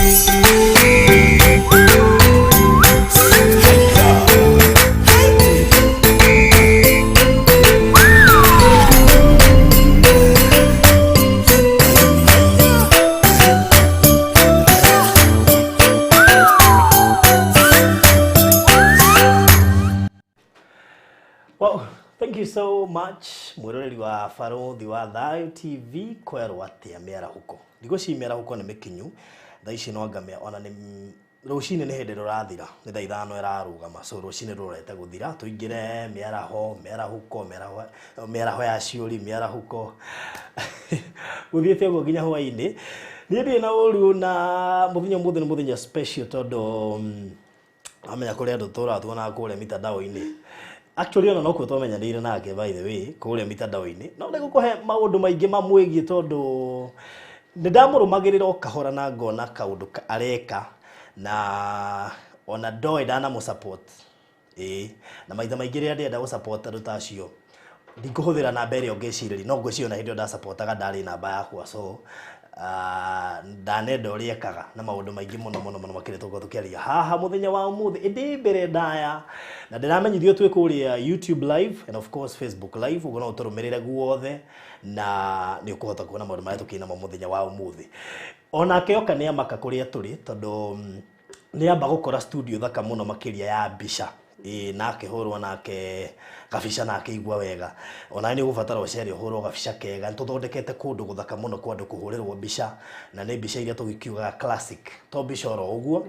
Well, thank you so much mwiroreri wa Barothi wa Thayu TV kwerwo atia mĩarahũko. Thikũ ici mĩarahũko nĩ mĩkinyu, thaa ici no anga ona nĩ rũcinĩ nĩ hĩndĩ rũrathira, nĩ thaa 5 ĩrarũgama, so rũcinĩ rũrorete gũthira, tũingĩre mĩaraho, mĩarahũko, mĩaraho, mĩaraho ya ciũri, mĩarahũko gũthiĩte ũguo nginya hwaĩ-inĩ. Niĩ ndirĩ na ũru na mũthenya ũmũthĩ nĩ mũthenya special tondũ amenya kũrĩa andũ tũraga tuonaga kũrĩa mitandao-inĩ. Actually ona nokuo twamenyanĩire nake by the way kũrĩa mitandao-inĩ, no nĩ gũkũhe maũndũ maingĩ mamwĩgiĩ tondũ nĩ ndamũrũmagĩrĩra o kahora na ngona kaũndũ areka na ona ndoĩ ndanamũ support. Ĩĩ, na maita maingĩ rĩrĩa ndĩrenda gũ support andũ ta acio ndikũhũthĩra namba ĩrĩa ũngĩcirĩria, no ngwĩciria ona hĩndĩ ĩyo ndasupportaga ndarĩ namba yakwa, so ndanenda ũrĩa ekaga na maũndũ maingĩ mũno mũno mũno makĩria tũgũkorwo tũkĩaria haha mũthenya wa ũmũthĩ ĩndĩ mbere ndaya na ndĩramenyithio twĩ kũrĩa YouTube live and of course Facebook live, ũguo no ũtũrũmĩrĩre guothe na nĩ ũkũhota kuona maũndũ marĩa tũkĩrĩ namo mũthenya wa ũmũthĩ. Onake oka nĩ amaka kũrĩa tũrĩ tondũ nĩ amba gũkora studio thaka mũno makĩria ya mbica. Ĩĩ, na akĩhũrwo nake gabica na akĩigua wega. Onawe nĩ ũgũbatara ũcere ũhũrwo gabica kega. Nĩ tũthondekete kũndũ gũthaka mũno kwa andũ kũhũrĩrwo mbica, na nĩ mbica iria tũgĩkiugaga classic, to mbica oro ũguo,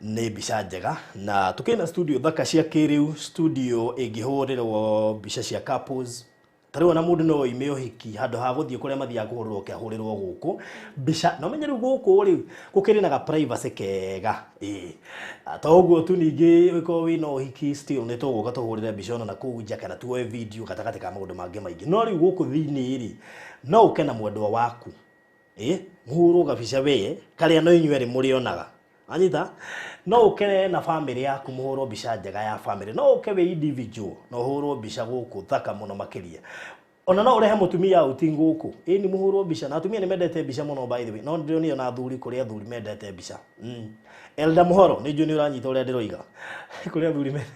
nĩ mbica njega. Na tũkĩrĩ na studio thaka cia kĩrĩu, studio ĩngĩhũrĩrwo mbica cia couples. Ta rĩu ona mũndũ no oime ũhiki handũ ha gũthiĩ kũrĩa mathiaga kũhũrĩrwo oke ahũrĩrwo gũkũ mbica. Na ũmenye rĩu gũkũ rĩ gũkĩrĩ na ga privacy kega. Ĩĩ, to ũguo tu, ningĩ ũngĩkorwo wĩna ũhiki still nĩ tũgũka tũhũrĩre mbica ona na kũu nja kana tuoe video gatagatĩ ka maũndũ mangĩ maingĩ. No rĩu gũkũ thĩinĩ rĩ no ũke na mwendwa waku, ĩĩ, mũhũrwo gabica we karĩa no inyuĩ erĩ mũrĩonaga. Anyita, no ũke na family yaku mũhũrwo mbica njega ya family, no ũke wĩ individual na ũhũrwo mbica gũkũ thaka mũno makĩria. Ona no ũrehe mũtumia outing gũkũ, ĩĩ nĩ mũhũrwo mbica, na atumia nĩ mendete mbica mũno by the way, no ndĩronire ona athuri, kũrĩ athuri mendete mbica. Elda Mũhoro, nĩ njũĩ nĩ ũranyita ũrĩa ndĩroiga. Kũrĩ athuri me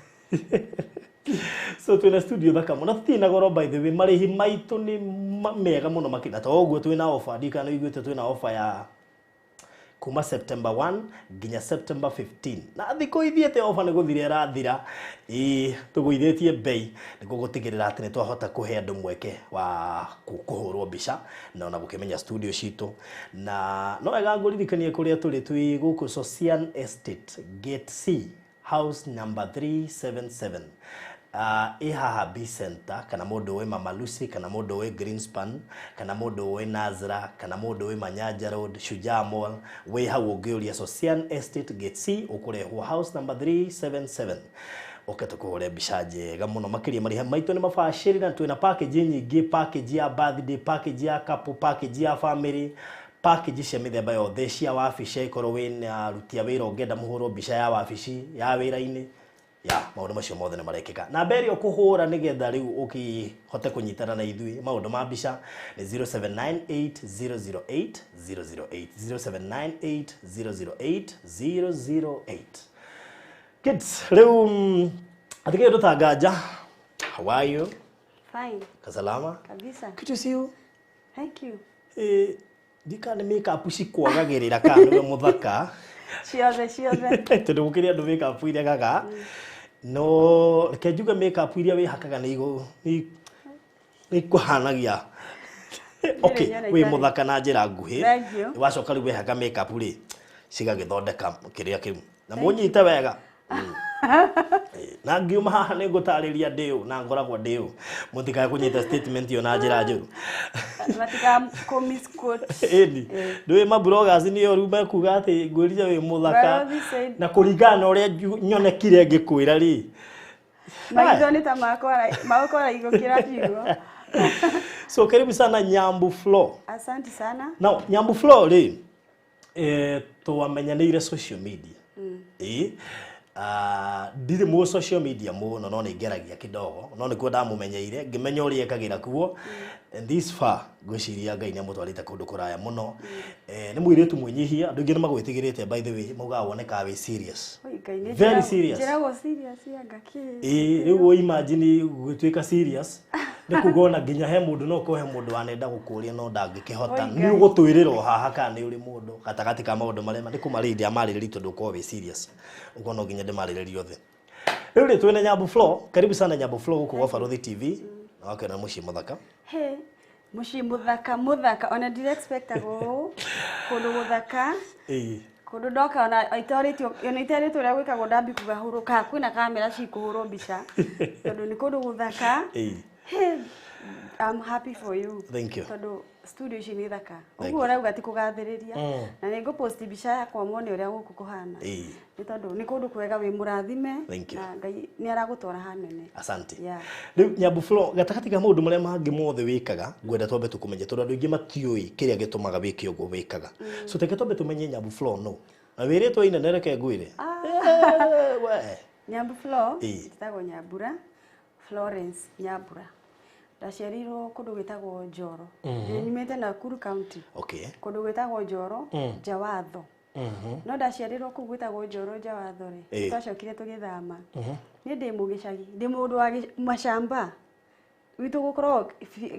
so twĩna studio thaka mũno, tũtirĩ na goro by the way, marĩhi maitũ nĩ mega mũno makĩria. To ũguo twĩna offer, ndiũĩ kana nĩ ũiguĩte twĩna offer ya kuma September 1 nginya September 15, na thikũ ithiĩte offer nĩ gũthira ĩrathira. Ĩĩ, tũgũithĩtie bei nĩguo gũtigĩrĩra atĩ nĩ twahota kũhe andũ mweke wa kũhũrwo mbica na ona gũkĩmenya studio citũ. Na no wega ngũririkanie kũrĩa tũrĩ, twĩ gũkũ Sosian Estate, Gate C, house number 377. Ĩ haha B Center, kana mũndũ ũĩ Mama Lucy, kana mũndũ ũĩ Greenspan, kana mũndũ ũĩ Nazra, kana mũndũ ũĩ Manyanja Road, Shujaa Mall, wĩ hau ũngĩũria Sosian Estate Gate C ũkũrehwo house number 377, ũke tũkũhũre mbica njega mũno makĩria. Marĩha maitũ nĩ mabacĩrĩ na twĩna package nyingĩ, package ya birthday, package ya couple, package ya family, package cia mĩthemba yothe cia wabici, angĩkorwo wĩna aruti a wĩra ũngĩenda mũhũrwo mbica ya wabici ya wĩra-inĩ, ya maũndũ macio mothe nĩ marekĩka. Namba ĩrĩa ũkũhũra nĩgetha rĩu ũkĩhote kũnyitana na ithuĩ maũndũ ma mbica nĩ 0798 008 008, 0798 008 008. Kids, rĩu atikĩrĩ ndũtanganja. How are you? Fine. Kasalama? Kabisa. Good to see you. Thank you. Eh, ndikana nĩ makeup cikwagagĩrĩra kana nĩwe mũthaka? Ciothe ciothe. Tondũ gũkĩrĩ andũ makeup iregaga, no reke njuge makeup iria wĩhakaga nĩ ikũhanagia okay, wĩ mũthaka na njĩra nguhĩ. Thank you. Wacoka rĩu wehaka makeup rĩ, cigagĩthondeka kĩrĩa kĩu na mũnyite wega. Na ngiuma haha nĩ ngũtarĩria ndĩ ũ na ngoragwo ndĩ ũ, mũtikae kũnyita statement ĩyo na njĩra njũru. Matika kũ misquote. Ĩni ndũĩ ma bloggers nĩo rĩu mekuga atĩ ngwĩrire wĩ mũthaka Barothi said na kũringana na ũrĩa nyonekire ngĩkwĩra rĩ. Maitho nĩ ta magũkora igũkĩra kiugo. So karibu sana Nyambu Flo. Asante sana. Now Nyambu Flo rĩ, twamenyanĩire social media. Ĩĩ, ndirĩ mũ social media mũno, no nĩ ngeragia kidogo, no nĩkuo ndamũmenyeire ngĩmenya ũrĩa ekagĩra kuo. And this far ngwĩciria Ngai nĩ amũtwarĩte kũndũ kũraya mũno. Nĩ mũirĩtu mwĩnyihia, andũ aingĩ nĩ magwĩtigĩrĩte, by the way, maugaga wonekaga wĩ serious. Oi, Ngai nĩ Very serious. Njĩragwo serious anga kĩ. Ĩĩ, rĩu ũ imagine gũtuĩka serious nĩ kuga ona nginya he mũndũ no ũkorwo he mũndũ wanenda gũkũria no ndangĩkĩhota. Oi, Nĩ Ngai. ũgũtwĩrĩra o haha kana nĩ ũrĩ mũndũ gatagatĩ ka maũndũ marĩa nĩ kũmarĩria marĩrĩria tondũ ũkorwo wĩ serious, ũguo no nginya ndĩmarĩrĩrie othe. Rĩu rĩ, twĩna Nyambu Flo. Karibu sana Nyambu Flo gũkũ gwa Barũthi TV na wakena mũciĩ mũthaka. He, mũciĩ mũthaka mũthaka, ona ndira expectaga ũũ, kũndũ gũthaka. Ĩĩ. Kũndũ ndoka ona itorĩtio, ona iterĩtwo ũrĩa gwĩkagwo, ndambi kuga hũrũ kana kwĩna kamera cikũhũrwo mbica tondũ nĩ kũndũ gũthaka. Ĩĩ. He, I'm happy for you. Thank you. Tondũ studio ici nĩ thaka. Thank Ũguo ũrauga ti kũgathĩrĩria. Na nĩ ngũpost mbica yakwa mone ũrĩa gũkũ kũhana. Ĩĩ. Nĩ tondũ nĩ kũndũ kwega, wĩ mũrathime. Thank you. Na Ngai nĩ aragũtwara hanene. Asante. Yeah. Rĩu Nyambu Flo, gatagatĩ ka maũndũ marĩa mangĩ mothe wĩkaga, ngwenda twambe tũkũmenye tondũ andũ aingĩ matiũĩ kĩrĩa gĩtũmaga wĩke ũguo wĩkaga. So reke twambe tũmenye Nyambu Flo no na wĩrĩtwo inene, reke ngwĩre. We. Nyambu Flo, Ĩĩ. njĩtagwo Nyambura Florence Nyambura. Ndaciarirwo kũndũ gwĩtagwo Njoro. Nyumĩte Nakuru County. Kũndũ gwĩtagwo Njoro, Njawatho. No ndaciarirwo kũu gwĩtagwo Njoro Njawatho rĩ, twacokire tũgĩthama. Niĩ ndĩ mũgĩcagi, ndĩ mũndũ wa macamba. Gwitũ gũkoragwo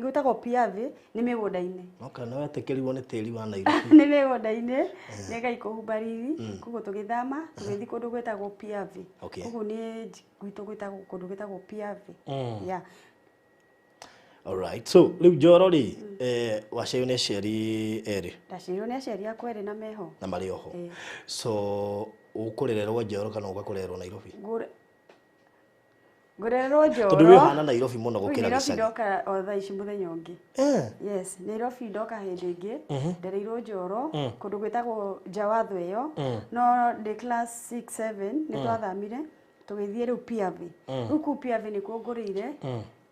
gwĩtagwo Piavi, nĩ mĩgũnda-inĩ. No kana wetĩkĩrirwo nĩ tĩri wa Nairobi. Nĩ mĩgũnda-inĩ, nĩ Ngai kũhumba riri. Koguo tũgĩthama tũgĩthiĩ kũndũ gwĩtagwo Piavi. Koguo niĩ gwitũ gwĩtagwo kũndũ gwĩtagwo Piavi. Yeah. Alright. So rĩu Njoro rĩ, waciarirwo nĩ aciari erĩ? Ndaciarirwo nĩ aciari akwa erĩ na meho. Na marĩ oho? Ĩĩ. So ũkũrererwo Njoro kana ũgakũrererwo Nairobi? Ngũrererwo Njoro. Tondũ wĩ ũhana Nairobi mũno Rĩu gũkĩra Nairobi gĩcagi. ndoka o thaa ici mũthenya ũngĩ. Yes, Nairobi ndoka hĩndĩ ĩngĩ, ndereirwo Njoro, kũndũ gwĩtagwo Njawatho ĩyo, no ndĩ class 6 7 nĩ twathamire tũgĩthiĩ rĩu Piavi. Rĩu kũu Piavi nĩkuo ngũrĩire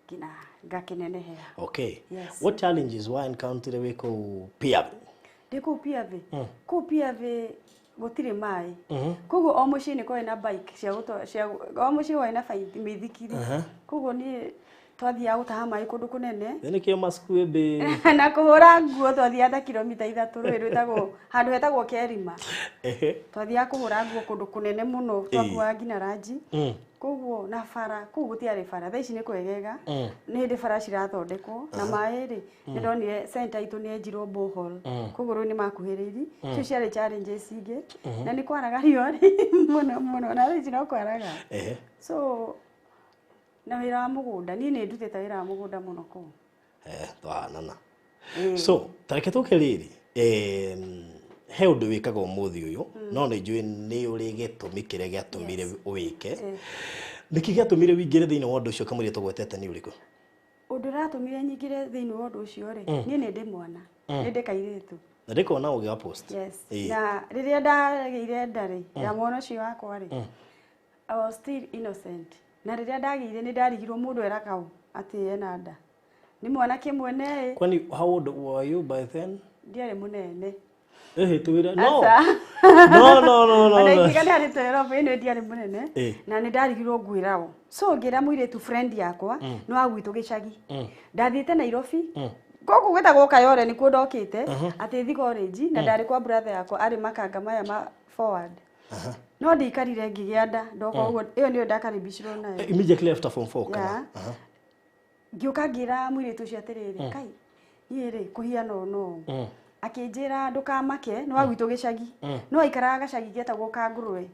nginya ngakĩnenehera. Yes. What challenges wa encounter wĩ kũu Piavi? Ndĩ kũu Piavi, kũu Piavi gũtirĩ maĩ, koguo o mũciĩ nĩ kwarĩ na bike cia cia o mũciĩ warĩ na mĩithikiri, koguo niĩ twathiaga gũtaha maĩ kũndũ kũnene. Nĩkĩo masikuĩmbĩ. Na kũhũra nguo twathiaga ta kilomita 3, rũĩ rwĩtagwo handũ hetagwo Kerima. Twathiaga kũhũra nguo kũndũ kũnene mũno, twakuaga nginya ranji. Koguo na bara kũu gũtiarĩ bara, thaa ici nĩ kwegega, nĩ hĩndĩ bara cirathondekwo. Na maĩ rĩ, nĩ ndonire center itũ nĩ yenjirwo borehole, koguo rĩu nĩ makuhĩrĩirie. Icio ciarĩ challenges ingĩ, na nĩ kwaraga riũa mũno mũno, na thaa ici no kwaraga. So na wĩra wa mũgũnda, niĩ nĩ ndutĩte wĩra wa mũgũnda mũno kũu. Twahanana. So tareke tũke rĩrĩ, he ũndũ wĩkaga ũmũthĩ ũyũ, no nĩ njũĩ nĩ ũrĩ gĩtũmi kĩrĩa gĩatũmire ũwĩke. Nĩkĩ gĩatũmire wĩingĩre thĩinĩ wa ũndũ ũcio kamũira tũgwetete nĩ ũrĩkũ? Ũndũ ũratũmire nyingĩre thĩinĩ wa ũndũ ũcio rĩ, niĩ nĩ ndĩ mwana, nĩ ndĩ kairĩtu. Na ndĩkona ũgĩ wa post. Yes. Na rĩrĩa ndagĩire nda rĩ, ya mwana ũcio wakwa rĩ, I was still innocent. Na rĩrĩa ndagĩire nĩ ndarigirwo mũndũ eraga ũ atĩ ena nda nĩ mwanake mwene. Kwani how old were you by then? Ndiarĩ mũnene. Ehe, tuwĩre no. Aca. No, no, no, no. Ona No. ingiuga nĩ harĩ twelve ĩno, ndiarĩ mũnene. Na nĩ ndarigirwo ngwĩra ũ, so ngĩra mũirĩtu friend yakwa nĩ wa gwitũ gĩcagi. Ndathiĩte Nairobi gũkũ gwĩtagwo Kayore, nĩkuo ndokĩte atĩ thi college, na ndarĩ kwa brother yakwa arĩ makanga maya ma forward, no ndiikarire ngĩgĩa nda ndoka ũguo. Ĩyo nĩyo ndakaribicirwo nayo. Immediately after form 4 kana? Yeah. Ngĩũka ngĩra mũirĩtu ũcio atĩrĩrĩ, kai niĩ rĩ kũhiana ũũ no ũũ. Akĩnjĩra ndũkamake, nĩ wa gwitũ gĩcagi, no aikaraga gacagi getagwo ka ngũrwe.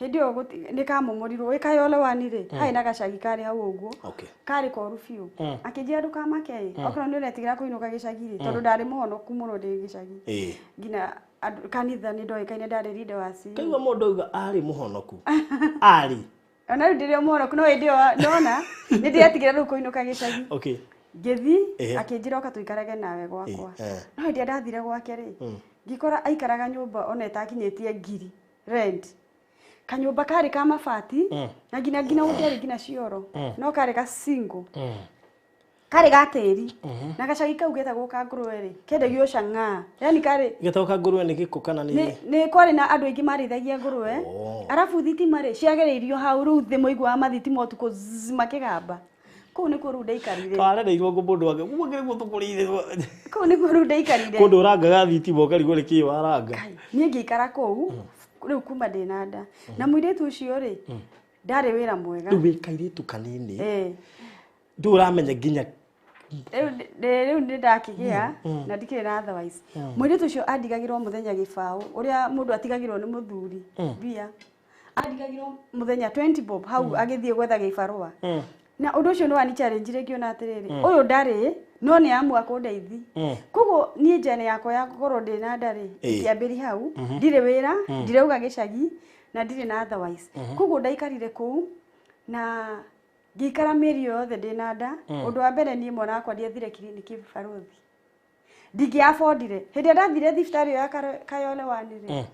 Hĩndĩ ĩyo nĩ kamomorirwo wĩ Kayole wani rĩ, harĩ na gacagi karĩ hau ũguo karĩ koru biũ. Akĩnjĩra ndũkamake ĩ, okorwo nĩ ũretigĩra kũinũka gĩcagi rĩ, tondũ ndarĩ mũhonoku mũno ndĩ gĩcagi, nginya kanitha nĩ ndoĩkaine, ndarĩ leader wa CU. Kaigua mũndũ auga arĩ mũhonoku arĩ. Ona rĩu ndĩrĩ o mũhonoku, no hĩndĩ ĩyo ndona nĩ ndĩretigĩra rĩu kũinũka gĩcagi. Ngĩthi, akĩnjĩra oka tũikarage nawe gwakwa. No hĩndĩ ĩrĩa ndathire gwake rĩ, ngĩkora aikaraga nyũmba ona ĩtakinyĩtie ngiri rent, kanyũmba karĩ ka mabati na nginya gũtiarĩ nginya cioro, no karĩ ga single, karĩ ga tĩri, na gacagi kau getagwo ka ngũrwe rĩ, kendagio cang'aa, yani karĩ Gĩtagwo ka ngũrwe nĩ gĩkũ kana nĩ? Nĩ kwarĩ na andũ aingĩ marĩithagia ngũrwe. Arabu thitima rĩ, ciagereirio hau rĩu thĩ, mũiguaga mathitima ũtukũ zzz, makĩgamba. Kũu nĩkuo rĩu ndaikarire. Twarereirwo kũ mũndũ wake guo nĩguo tũkũrĩire. Kũu nĩkuo rĩu ndaikarire. Kũndũ ũrangaga thitima ũkarigwo nĩ kĩĩ waranga. Kai, niĩ ngĩikara kũu rĩu kuma ndĩ na nda na mũirĩtu ũcio rĩ ndarĩ wĩra mwega. Rĩu wĩ kairĩtu kanini, Eh. ndũ ũramenya nginya. Rĩu nĩ ndakĩgĩa na ndikĩrĩ na otherwise. Mũirĩtu ũcio andigagĩrwo mũthenya gĩbaũ ũrĩa mũndũ atigagĩrwo nĩ mũthuri mbia, andigagĩrwo mũthenya 20 bob hau agĩthiĩ gwetha gĩbarũa. Na ũndũ ũcio nĩ wani challenge ngĩona atĩrĩrĩ, ũyũ ndarĩ no nĩ amua kũndeithia. Koguo niĩ njane yakwa ya gũkorwo ndĩ na nda rĩ, ngĩambĩri hau ndirĩ wĩra, ndirauga gĩcagi na ndirĩ na otherwise. Koguo ndaikarire kũu na ngĩikara mĩeri ĩyo yothe ndĩ na nda. Ũndũ wa mbere, niĩ mwana wakwa ndiathire kiriniki Barũthi, ndingĩabondire. Hĩndĩ ĩrĩa ndathire thibitarĩ ĩyo ya Kayole one rĩ,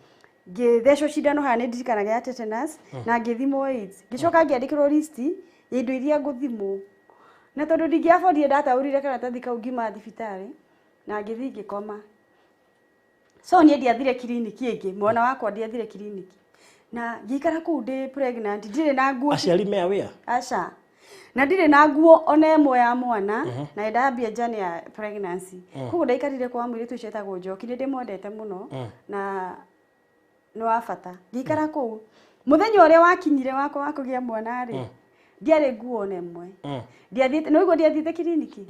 ngĩthecwo cindano haha nĩ ndirikanaga ya tetanus na ngĩthimwo AIDS. Ngĩcoka ngĩandĩkĩrwo list ya indo iria ngũthimwo, na tondũ ndingĩabondire ndataũrire karatathi kau ngiuma thibitarĩ na ngĩthiĩ ngĩkoma. So niĩ ndiathire kiriniki ĩngĩ, mwana wakwa ndiathire kiriniki, na ngĩikara kũu ndĩ pregnant, ndirĩ na nguo. Aciari me aware? Aca, na ndirĩ na nguo ona ĩmwe ya mwana, na ndambia journey ya pregnancy. Koguo ndaikarire kwa mũirĩtu ũcio etagwo Njoki, nĩ ndĩmwendete mũno na nĩ wa bata. Ngĩikara kũu, mũthenya ũrĩa wakinyire wakwa wa kũgĩa mwana rĩ, ndiarĩ nguo ona ĩmwe. Ndiathiĩte nĩ ũguo, ndiathiĩte kiriniki.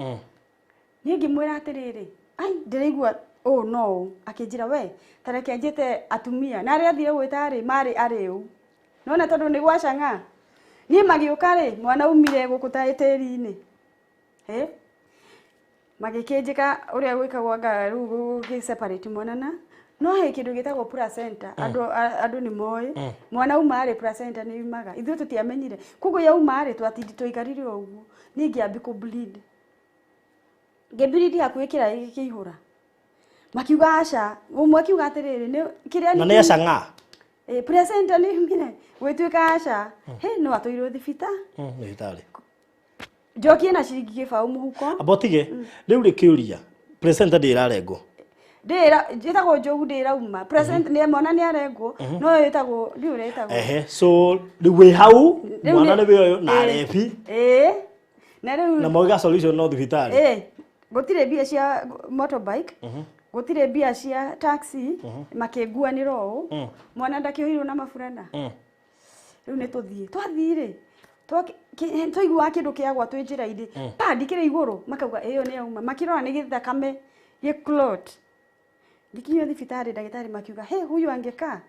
Niĩ ngĩmwĩra atĩrĩrĩ, ai, ndĩraigua ũũ no ũũ. Akĩnjĩra, we ta reke njĩte atumia, na arĩa athire gwĩta rĩ marĩ arĩu nona tondũ nĩ gwacang'a. Niĩ magĩũka rĩ, mwana umire gũkũ ta tĩri-inĩ. Ĩ magĩkĩnjĩka ũrĩa gwĩkagwo, anga rĩu gũgĩ separate mwana na no he kĩndũ gĩtagwo placenta. Andũ nĩ moĩ mwana uma rĩ, placenta nĩ yumaga. Ithuĩ tũtiamenyire, koguo yauma rĩ, twatindi twaikarire o ũguo. Niĩ ngĩambi kũ bleed, ngĩbiridi hakuhĩ kĩraĩ gĩkĩihũra. Makiuga aca, ũmwe akiuga atĩrĩrĩ, nĩ kĩrĩa Na nĩ acang'a. Ĩ, placenta nĩ yumire, gwĩtuĩka aca he no atũirwo thibita. Thibitarĩ. Njokie na ciringi 20 mũhuko. Amba ũtige rĩu rĩ, kĩũria, placenta ndĩrarengwo? Ndĩra ĩtagwo njogu, ndĩrauma placenta nĩ mwana nĩ arengwo, no ĩyo ĩtagwo ndiũ ũrĩa ĩtagwo. Ehe, so rĩu wĩ hau, Rĩu mwana nĩ wĩ ũyũ na Ĩ. arebi. Ĩ, na rĩu Na mauga solution no thibitarĩ. Ĩ, gũtirĩ mbia cia motorbike, gũtirĩ mbia cia taxi, makĩnguanĩra ũũ. Mwana ndakĩohirwo na maburana. Rĩu nĩ tũthiĩ, twathiĩ rĩ, twaiguaga kĩndũ kĩagwa twĩ njĩra-inĩ, pa ndikĩrĩ igũrũ, makauga ĩyo nĩ yauma. Makĩrora nĩ gĩthakame gĩ clot. Ngikinyio thibitarĩ, ndagĩtarĩ makiuga, he huyu angekaa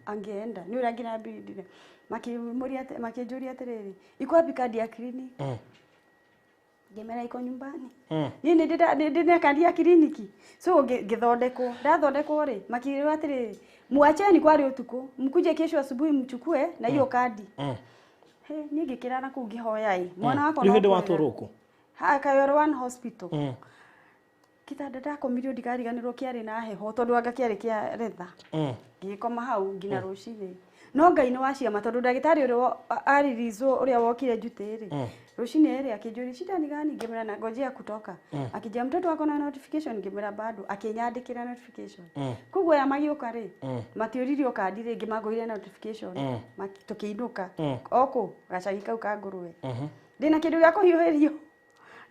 angeenda nĩ ũrĩa ngĩrambindire. Makĩmũria makĩnjũria atĩrĩrĩ, iko wapi kadi ya clinic? Ngĩmera iko nyumbani. Niĩ nĩ ndĩ na kandi ya kiriniki. So ngĩthondekwo, ndathondekwo rĩ, makĩrwo atĩrĩrĩ, mwacheni, kwarĩ ũtukũ, mkuje kesho asubuhi mchukue na hiyo kadi. He, niĩ ngĩkĩrara kũu ngĩhoya ĩ mwana wakwa Rĩu no hĩndĩ kũrĩra. watwarwo kũ? Ha Kayoro One Hospital. Gĩtanda ndakomirio ndikariganĩrwo kĩarĩ na heho tondũ anga kĩarĩ kĩa retha. Ngĩgĩkoma hau nginya rũcinĩ, no Ngai nĩ wa ciama tondũ ndagĩtarĩ ũrĩa aririzwo ũrĩa wokire njutĩ rĩ, rũcinĩ rĩ akĩnjũria shida ni gani, ngĩmwĩra na ngojea kutoka. Akĩnjĩra mtoto wako na notification, ngĩmwĩra bado, akĩnyandĩkĩra notification. Koguo aya magĩũka rĩ, matiũririo kandi rĩngĩ, mangũire notification. Tũkĩinũka o kũ gacagi kau ka ngũrwe, ndĩna kĩndũ gĩa kũhiũhĩrio,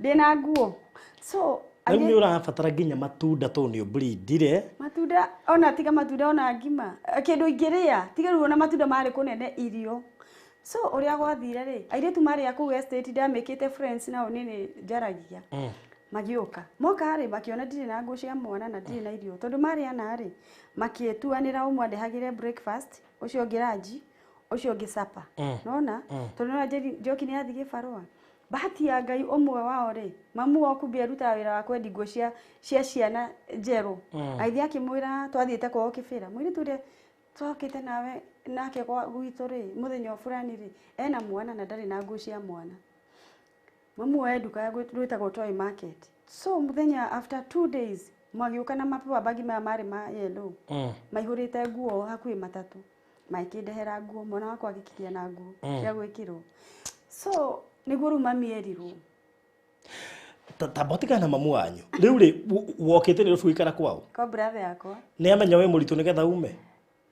ndĩna nguo, so Rĩu nĩ ũrabatara nginya matunda tondũ nĩ ũbleedire. Matunda ona tiga matunda ona ngima. Eh, kĩndũ ingĩrĩa tiga rĩu ona matunda marĩ kũnene irio. So ũrĩa gwathire rĩ, airĩtu marĩ a kũu estate ndamĩkĩte friends nao nĩ nĩ njaragia, magĩũka moka rĩ, makĩona ndirĩ na nguo cia mwana na ndirĩ na irio, tondũ marĩ ana rĩ, makĩtuanĩra ũmwe andehagĩre breakfast, ũcio ũngĩ lunch, ũcio ũngĩ supper. Nona tondũ nona Njoki nĩ athiĩ gĩbarũa. Bahati ya Ngai, ũmwe wao rĩ, mamu wao kumbe arutaga wĩra wa kwendi nguo cia ciana njerũ. Agĩthiĩ akĩmwĩra twathiĩte kwao kĩbĩra, mũirĩtu ũrĩa twokĩte nawe nake gwa gwitũ rĩ, mũthenya fulani rĩ, ena mwana na ndarĩ na nguo cia mwana. Mamu wao e nduka ya rwĩtagwo Toy Market. So mũthenya after 2 days magĩũka na mapaper bag maya marĩ ma yellow maihũrĩte nguo hakuhĩ matatũ, magĩkĩndehera nguo, mwana wakwa agĩkĩgĩa na nguo cia gwĩkĩrwo. So nĩguo rĩu mami erirwo. Tamba ũtigane na mamu wanyu rĩu rĩ, wokĩte nĩ gũikara kwao? Kwa brother yakwa. Nĩ amenya wĩ mũritũ nĩgetha ume?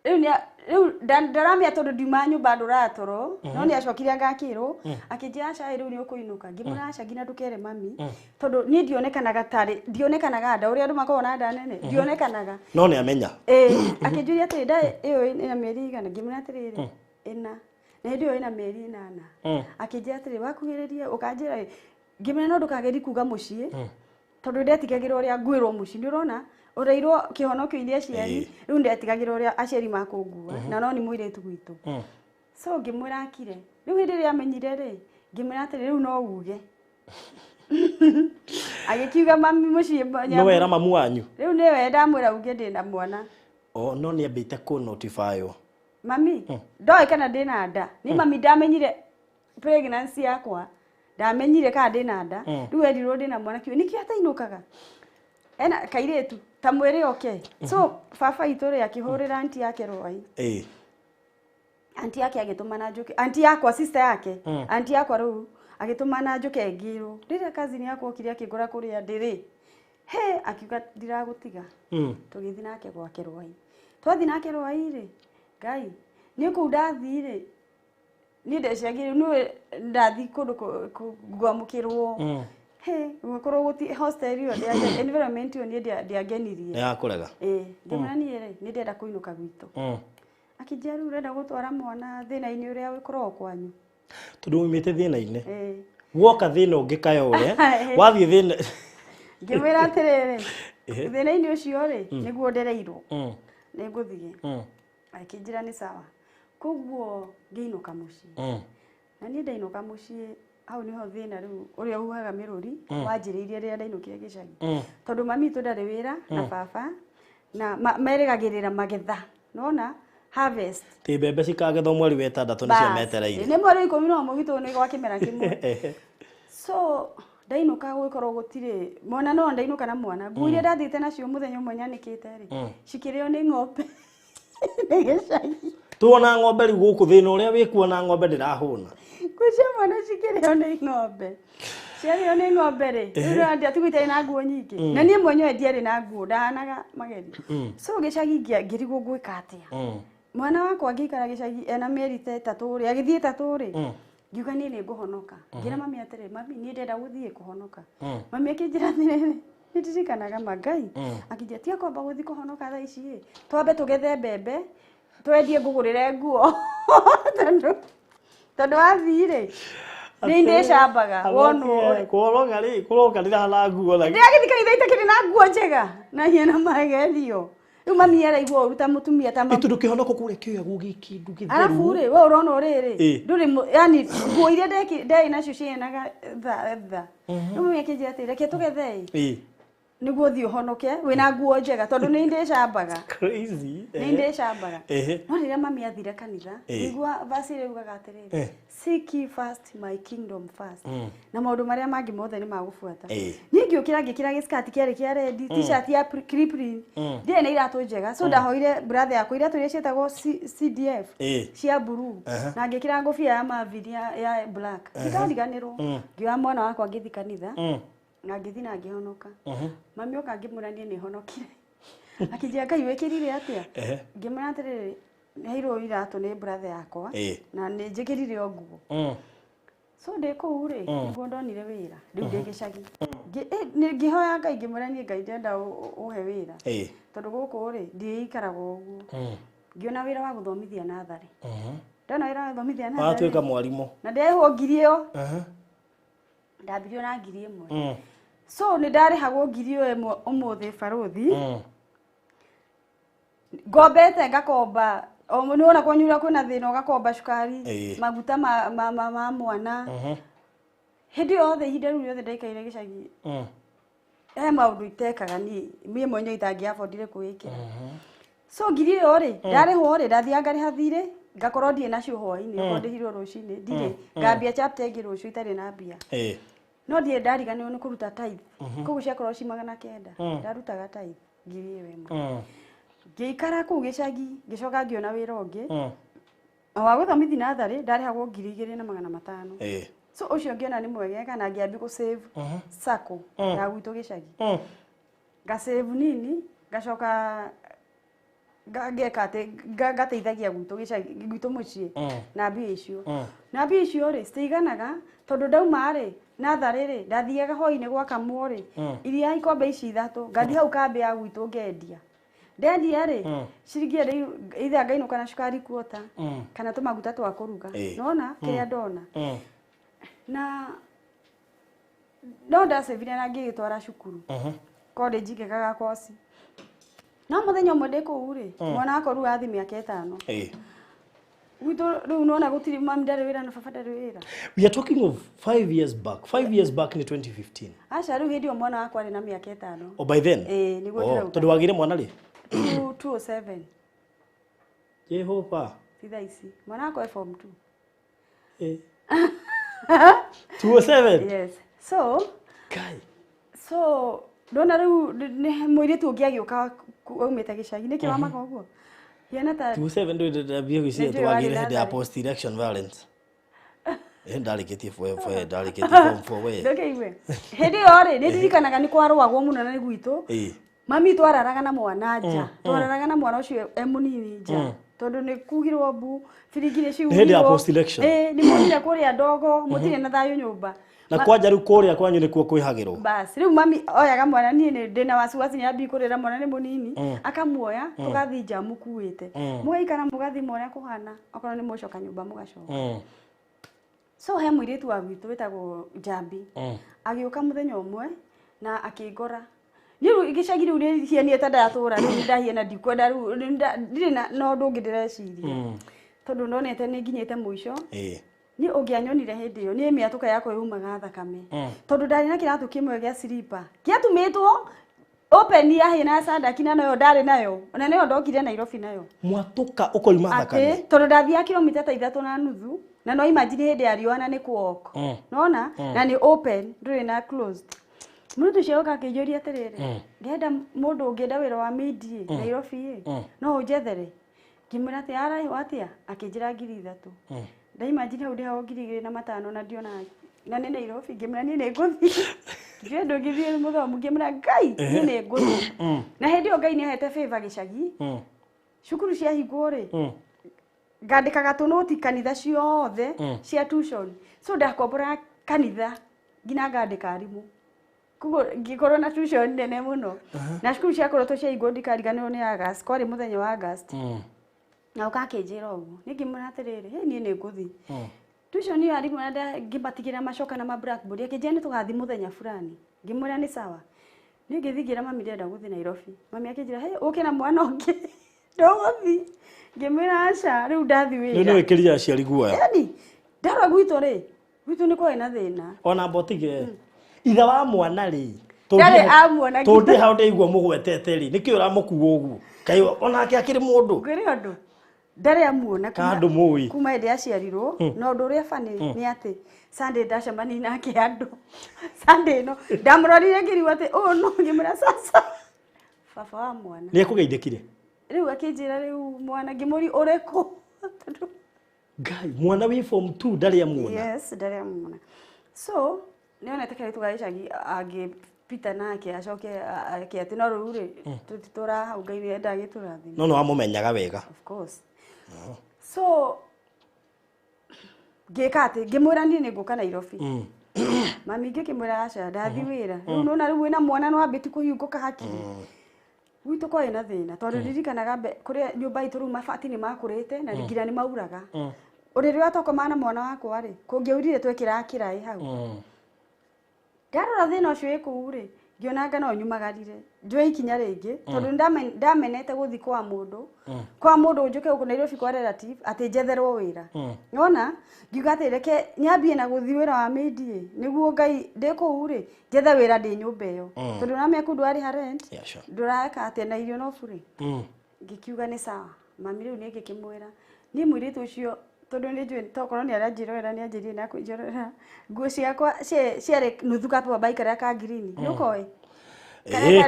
Rĩu rĩu ndaramenya tondũ ndiuma nyũmba ndũraga toro, no nĩ acokire ngakĩrwo akĩnjĩra aca rĩu nĩ ũkũinũka. Ngĩmwĩra aca nginya ndũkere mami, tondũ niĩ ndionekanaga tarĩ ndionekanaga nda ũrĩa andũ makoragwo na nda nene, ndionekanaga. No nĩ amenya. Ĩĩ, akĩnjũria atĩrĩ, nda ĩyo ĩna mĩeri igana? Ngĩmwĩra atĩrĩrĩ, ĩna, na hĩndĩ ĩyo ĩna mĩeri 8. Akĩnjĩra atĩrĩ, wakuhĩrĩria ũkanjĩra. Ngĩmwĩra no ndũkagerie kuga mũciĩ, tondũ ndetigagĩra ũrĩa ngwĩrwo mũciĩ. Nĩ ũrona ũreirwo kĩhonokio-inĩ aciari, rĩu ndetigagĩra ũrĩa aciari makũngua, na no nĩ mũirĩtu gwitũ. So ngĩmwĩra akire. Rĩu hĩndĩ ĩrĩa amenyire rĩ, ngĩmwĩra atĩrĩ, rĩu no uge. Agĩkiuga mami mũciĩ Nĩ wera mamu wanyu? Rĩu nĩwe ndamwĩra uge ndĩna mwana. O no nĩ ambĩte kũ notify o? Mami ndoĩ kana ndĩna nda. Nĩ mami ndamenyire pregnancy yakwa, ndamenyire kana ndĩna nda. Rĩu erirwo ndĩna mwana, kiuga nĩkĩo atainũkaga ena kairĩtu ta mwĩrĩ oke. So baba itũ rĩ, akĩhũrĩra anti yake rwai. Anti yake agĩtũmana njũke, anti yakwa, sister yake, anti yakwa rĩu agĩtũmana njũke ngĩrwo. Rĩrĩa cousin yakwa okire akĩngora kũrĩa ndĩrĩ, he akiuga ndiragũtiga. Tũgĩthiĩ nake gwake Rwai. Twathiĩ nake Rwai rĩ, Ngai niĩ kũu ndathiĩ rĩ, niĩ ndeciragia nĩwe ndathiĩ kũndũ ngwamũkĩrwo. He gũkorwo gũti hostel ĩyo environment ĩyo niĩ ndĩangenirie. Nĩ yakũrega. Ĩĩ, ngĩmwĩra niĩ rĩ, nĩ ndĩrenda kũinũka gwitũ. Akĩnjĩra rĩu ũrenda gũtwara mwana thĩna-inĩ ũrĩa ũkoragwo kwanyu? Tondũ umĩte thĩna-inĩ. Ĩĩ. Woka thĩna ũngĩ kayore, wathiĩ thĩna. Ngĩmwĩra atĩrĩrĩ, thĩna-inĩ ũcio rĩ, nĩguo ndereirwo, nĩ ngũthiĩ. Akĩnjĩra nĩ sawa. Koguo ngĩinũka mũciĩ. Na niĩ ndainũka mũciĩ, hau nĩho thĩna rĩu ũrĩa uhaga mĩrũri wanjĩrĩirie rĩrĩa ndainũkire gĩcagi. Tondũ mami witũ ndarĩ wĩra na baba, na merĩgagĩrĩra magetha. Nĩwona harvest. Ti mbembe cikagethwo mweri wa 6 nĩcio metereire. Nĩ mweri 11 gwitũ nĩ gwa kĩmera kĩmwe. So ndainũka gũgĩkorwo gũtirĩ mwana, no ndainũka na mwana. Nguo iria ndathiĩte nacio mũthenya ũmwe nyanĩkĩte rĩ, cikĩrĩo nĩ ng'ombe. Nĩ gĩcagi. Tuona ng'ombe rĩu gũkũ thĩna ũrĩa wĩkuo na ng'ombe ndĩrahũna. Nguo cia mwana cikĩrĩo nĩ ng'ombe. Ciarĩo nĩ ng'ombe rĩ, rĩu ndiatigwo itarĩ na nguo nyingĩ. Na niĩ mwenyewe ndiarĩ na nguo, ndahanaga magerio. So gĩcagi ngĩrigwo ngwĩka atĩa. Mwana wakwa ngĩikara gĩcagi ena mĩeri ta 3 rĩ, agĩthiĩ 3 rĩ, ngiuga niĩ nĩ ngũhonoka. Ngĩra mami atĩrĩ, mami niĩ ndĩrenda gũthiĩ kũhonoka. Mami akĩnjĩra atĩrĩrĩ, nĩ ndirikanaga ma Ngai. Akĩnjĩra tiga kwamba gũthiĩ kũhonoka thaa ici ĩ, twambe tũgethe mbembe, twendie ngũgũrĩre nguo. Tondũ wathiĩ rĩ, nĩ ndĩcambaga wonwo. Kũhonoka rĩ, kũroka ndĩrahana nguo na Ndĩragĩthiĩ kanitha itakĩrĩ na nguo njega na hiena magerio. Rĩu mami araigua ũru ta mũtumia ta mami. Tondũ kĩhonoko kũrĩa kĩoyagwo gĩ kĩndũ gĩtheru. Arabu rĩ, we ũrona rĩrĩ, ndũrĩ yani nguo iria ndarĩ nacio ciheanaga tha. Rĩu mami akĩnjĩra atĩrĩ, reke tũgethe ĩ. Nĩguo ũthiĩ ũhonoke wĩna nguo njega tondũ nĩ ndĩcambaga. Crazy. Nĩ ndĩcambaga. No rĩrĩa mami athire kanitha, ngĩigua verse ĩrĩa yugaga atĩrĩrĩ, seek ye first my kingdom first. Na maũndũ marĩa mangĩ mothe nĩ magũbuata. Niĩ ngĩũkĩra ngĩkĩra gĩskati kĩarĩ kĩa red, t-shirt ya Kipling. Ndiarĩ na iratũ njega. So ndahoire brother yakwa iratũ iria ciĩtagwo CDF cia blue. Na ngĩkĩra ngũbia ya Marvin ya black. Ndikariganĩrwo. Ngĩoya mwana wakwa ngĩthiĩ kanitha. Na ngĩthiĩ na ngĩhonoka. Mami oka ngĩmwĩra niĩ nĩ honokire. Akĩnjĩra Ngai wĩkĩrire atĩa? Ngĩmwĩra atĩrĩrĩ, heirwo iratũ nĩ brother yakwa na nĩ njĩkĩrire o nguo. So ndĩ kũu rĩ, nĩguo ndonire wĩra. Rĩu ndĩ gĩcagi. Ngĩhoya Ngai ngĩmwĩra niĩ Ngai ndĩrenda ũhe wĩra. Tondũ gũkũ rĩ, ndiikaraga ũguo. Ngĩona wĩra wa gũthomithia natharĩ. Ndona wĩra wa gũthomithia natharĩ. Watuĩka mwarimũ. Na ndehwo ngiri ĩyo. Ndambirio na ngiri ĩmwe. So nĩ ndarĩhagwo ngiri ĩyo ĩmwe ũmũthĩ barũthi. Ngombete ngakomba. Nĩ wona kwanyu ũrĩa kwĩna thĩna ũgakomba cukari, maguta ma mwana. Hĩndĩ yothe ihinda rĩu rĩothe ndaikaire gĩcagi. He maũndũ itekaga niĩ mwenyewe itangĩabondire kwĩĩkĩra. So ngiri ĩyo rĩ, ndarĩhwo rĩ, ndathiaga ngarĩha thirĩ, ngakorwo ndirĩ nacio hwaĩ-inĩ, okorwo ndĩhirwo rũcinĩ, ndirĩ. Ngambia chapter ĩngĩ rũciũ itarĩ na mbia. No ndirĩ ndariganĩrwo nĩ kũruta tithe. Koguo ciakorwo ci 900, ndarutaga tithe ngiri ĩyo ĩmwe. Ngĩikara kũu gĩcagi, ngĩcoka ngĩona wĩra ũngĩ. Wa gũthomithia natharĩ, ndarĩhagwo 2500. So ũcio ngĩona nĩ mwegega na ngĩambia gũ save sacco ya gwitũ gĩcagi. Nga save nini, ngacoka Ngeka atĩ ngateithagia gwitũ gĩcagi gwitũ mũciĩ na mbia icio. Na mbia icio rĩ citiiganaga tondũ ndauma rĩ natharĩ rĩ ndathiaga hwainĩ gwakamwo rĩ iria ikombe ici ithatũ ngathiĩ hau kambĩ ya gwitũ ngendia. Ndendia rĩ ciringi ĩrĩ itha ngainũka na cukari kuota kana tũmaguta twa kũruga. Nona kĩrĩa ndona. Na no ndacĩbire na ngĩgĩtwara cukuru college ngĩkaga koci. No mũthenya ũmwe ndĩ kũu rĩ mwana wakwa rĩu athi mĩaka 5. Gwitũ rĩu nona gũtirĩ mami ndarĩ wĩra na baba ndarĩ wĩra. We are talking of 5 years back. 5 years back in 2015. Aca rĩu hĩndĩ ĩyo mwana wakwa arĩ na mĩaka 5. Oh, by then? Nĩguo ndĩrauga. Tondũ wagĩire mwana rĩ? 207. Jehova. Ti thaa ici. Mwana wakwa e form 2. 207? Yes. So, Kai. so ndona rĩu nĩ mũirĩtu ũngĩ agĩũka aumĩte gĩcagi. Nĩkĩ wamaka ũguo? Hiana ta 207 ndũ ndambia gwĩciria Nĩ njũĩ twagĩire warĩ hĩndĩ ya natharĩ. post election violence. Ndarĩkĩtie form 4, ndarĩkĩtie form 4 we. Ndũkĩigue. Hĩndĩ ĩyo rĩ nĩ ndirikanaga nĩ kwarũagwo mũno na nĩ gwitũ. Mami twararaga na mwana nja. Twararaga na mwana ũcio e mũnini nja. Tondũ nĩ kugirwo mbu, biringi nĩ ciugirwo. Hĩndĩ ya post election. Nĩ monire kũrĩa ndogo, mũtirĩ na thayũ nyũmba. Na kwanja rĩu kũrĩa kwanyu nĩkuo kwĩhagĩrwo. Bas, rĩu mami oyaga mwana niĩ nĩ ndĩna wasiwasi nĩ kũrĩra mwana nĩ mũnini, akamuoya tũgathiĩ nja mũkuĩte. Mũgaikara mũgathima ũrĩa kũhana, okorwo nĩ mũcoka nyũmba mũgacoka. So he mũirĩtu wa gwitũ wĩtagwo Njambi. Agĩũka mũthenya ũmwe na akĩngora. Niĩ rĩu gĩcagi rĩu nĩ hianĩte ndatũra rĩu ndahiana ndikwenda rĩu ndirĩ na ũndũ ũngĩ ndĩreciria. Tondũ ndonete nĩ nginyĩte mũico. Niĩ ũngĩanyonire hĩndĩ ĩyo niĩ mĩatũka yakwa yumaga thakame. Tondũ ndarĩ na kĩratũ kĩmwe gĩa silipa. Gĩatumĩtwo open ya hina sandaki na nayo ndarĩ nayo. Ona nayo ndokire Nairobi nayo. Mwatũka ũkoima thakame. Atĩ tondũ ndathiaga kilomita ta 3.5 na no imagine hĩndĩ ya riũa na nĩ kũok. Nona na nĩ open ndũrĩ na closed. Mũndũ ũcio oka akĩnjũria atĩrĩrĩ, ngenda mũndũ ũngĩenda wĩra wa media Nairobi ĩ, no ũnjethere. Ngĩmwĩra atĩ arahĩo atĩa? Akĩnjĩra 3,000. Ndaimagine hau ndĩhagwo 2,500 na ndiona na nĩ Nairobi. Ngĩmwĩra niĩ nĩ ngũthiĩ. Ndiũĩ ndũngĩthiĩ mũthomu. Ngĩmwĩra Ngai niĩ nĩ ngũthiĩ. Na hĩndĩ ĩyo Ngai nĩ ahete favor gĩcagi. Cukuru ciahingwo rĩ, ngandĩkaga tũnũti kanitha ciothe cia tuition. So ndakomboraga kanitha nginya ngandĩka arimũ. Koguo ngĩkorwo na tuition nene mũno. Na cukuru ciakorwo ciahingwo ndikariganĩrwo nĩ August, kwarĩ mũthenya wa August. Na ũka akĩnjĩra ũguo. Niĩ ngĩmwĩra atĩrĩrĩ, hĩ niĩ nĩ ngũthiĩ. Tuition ĩyo arimũ na ngĩmatigĩra macoka na ma blackboard. Akĩnjĩra nĩ tũgathiĩ mũthenya fulani. Ngĩmwĩra nĩ sawa. Niĩ ngĩthiĩ ngĩra mami ndĩrenda gũthiĩ Nairobi. Mami akĩnjĩra, hĩ ũke na mwana ũngĩ. Ndũgũthiĩ. Ngĩmwĩra aca, rĩu ndathiĩ wĩra. Rĩu nĩ wĩkĩrire aciari guoya. Yaani ndarora gwitũ rĩ, gwitũ nĩ kwarĩ na thĩna. Ona mbotige. Ithe wa mwana rĩ, Ndarĩ amuona tũndĩ hau ndaigua mũgwetete rĩ, nĩkĩ ũramũkua ũguo? Kaĩ onake akĩrĩ mũndũ? Ngwĩre ũndũ. Ndarĩ amuona Kandũ mũĩ. kuma hĩndĩ aciarirwo. Na ũndũ ũrĩa funny nĩ atĩ Sunday ndacemania nake andũ. Sunday ĩno ndamũrorire ngĩrigwo atĩ ũyũ no ngĩmwĩra sasa baba wa mwana. Nĩ ekũgeithĩkire? Rĩu akĩnjĩra rĩu mwana ngĩmũria ũrĩkũ? Tondũ Ngai, mwana wĩ form 2 ndarĩ amuona. Yes, ndarĩ amuona. So nĩonete kairĩtu ga gĩcagi angĩpita nake acoke ake atĩ no rĩu rĩ tũtitũraga hau Ngai nĩ endaga gĩtũrathime. No nĩ wamũmenyaga wega. Of course. So ngĩka atĩ ngĩmwĩra niĩ nĩ ngũka Nairobi. Mami ngĩkĩmwĩra aca ndathiĩ wĩra. Rĩu nĩwona rĩu wĩna mwana nĩ wambĩtie kũhingũka hakiri. Gwitũ kwarĩ na thĩna tondũ ndirikanaga kũrĩa nyũmba itũ rĩu mabati nĩ makũrĩte na nginya nĩ mauraga. Ũrĩrĩ ũrĩa twakomaga na mwana wakwa rĩ, kũngĩaurire twekĩraga kĩraĩ hau. Ndarora thĩna ũcio wĩ kũu rĩ, ngĩona anga no nyumagarire njoe ikinya rĩngĩ tondũ ndamenete gũthiĩ kwa mũndũ kwa mũndũ njũke gũkũ Nairobi kwa relative atĩ njetherwo wĩra. Nona ngiuga atĩ reke nyambie na gũthiĩ wĩra wa maid ĩ, nĩguo Ngai ndĩ kũu rĩ njethe wĩra ndĩ nyũmba ĩyo tondũ ũramenya kũu ndũrarĩha rent, ndũreka atĩ na irio no bure. Ngĩkiuga nĩ sawa. Mami rĩu nĩ ngĩkĩmwĩra niĩ mũirĩtu ũcio tondũ nĩ njũĩ tokorwo nĩ aranjĩrorera nĩ anjĩrire na kũnjĩrorera nguo ciakwa ciarĩ nuthu ka bike karĩa ka green nĩ ũkoĩ?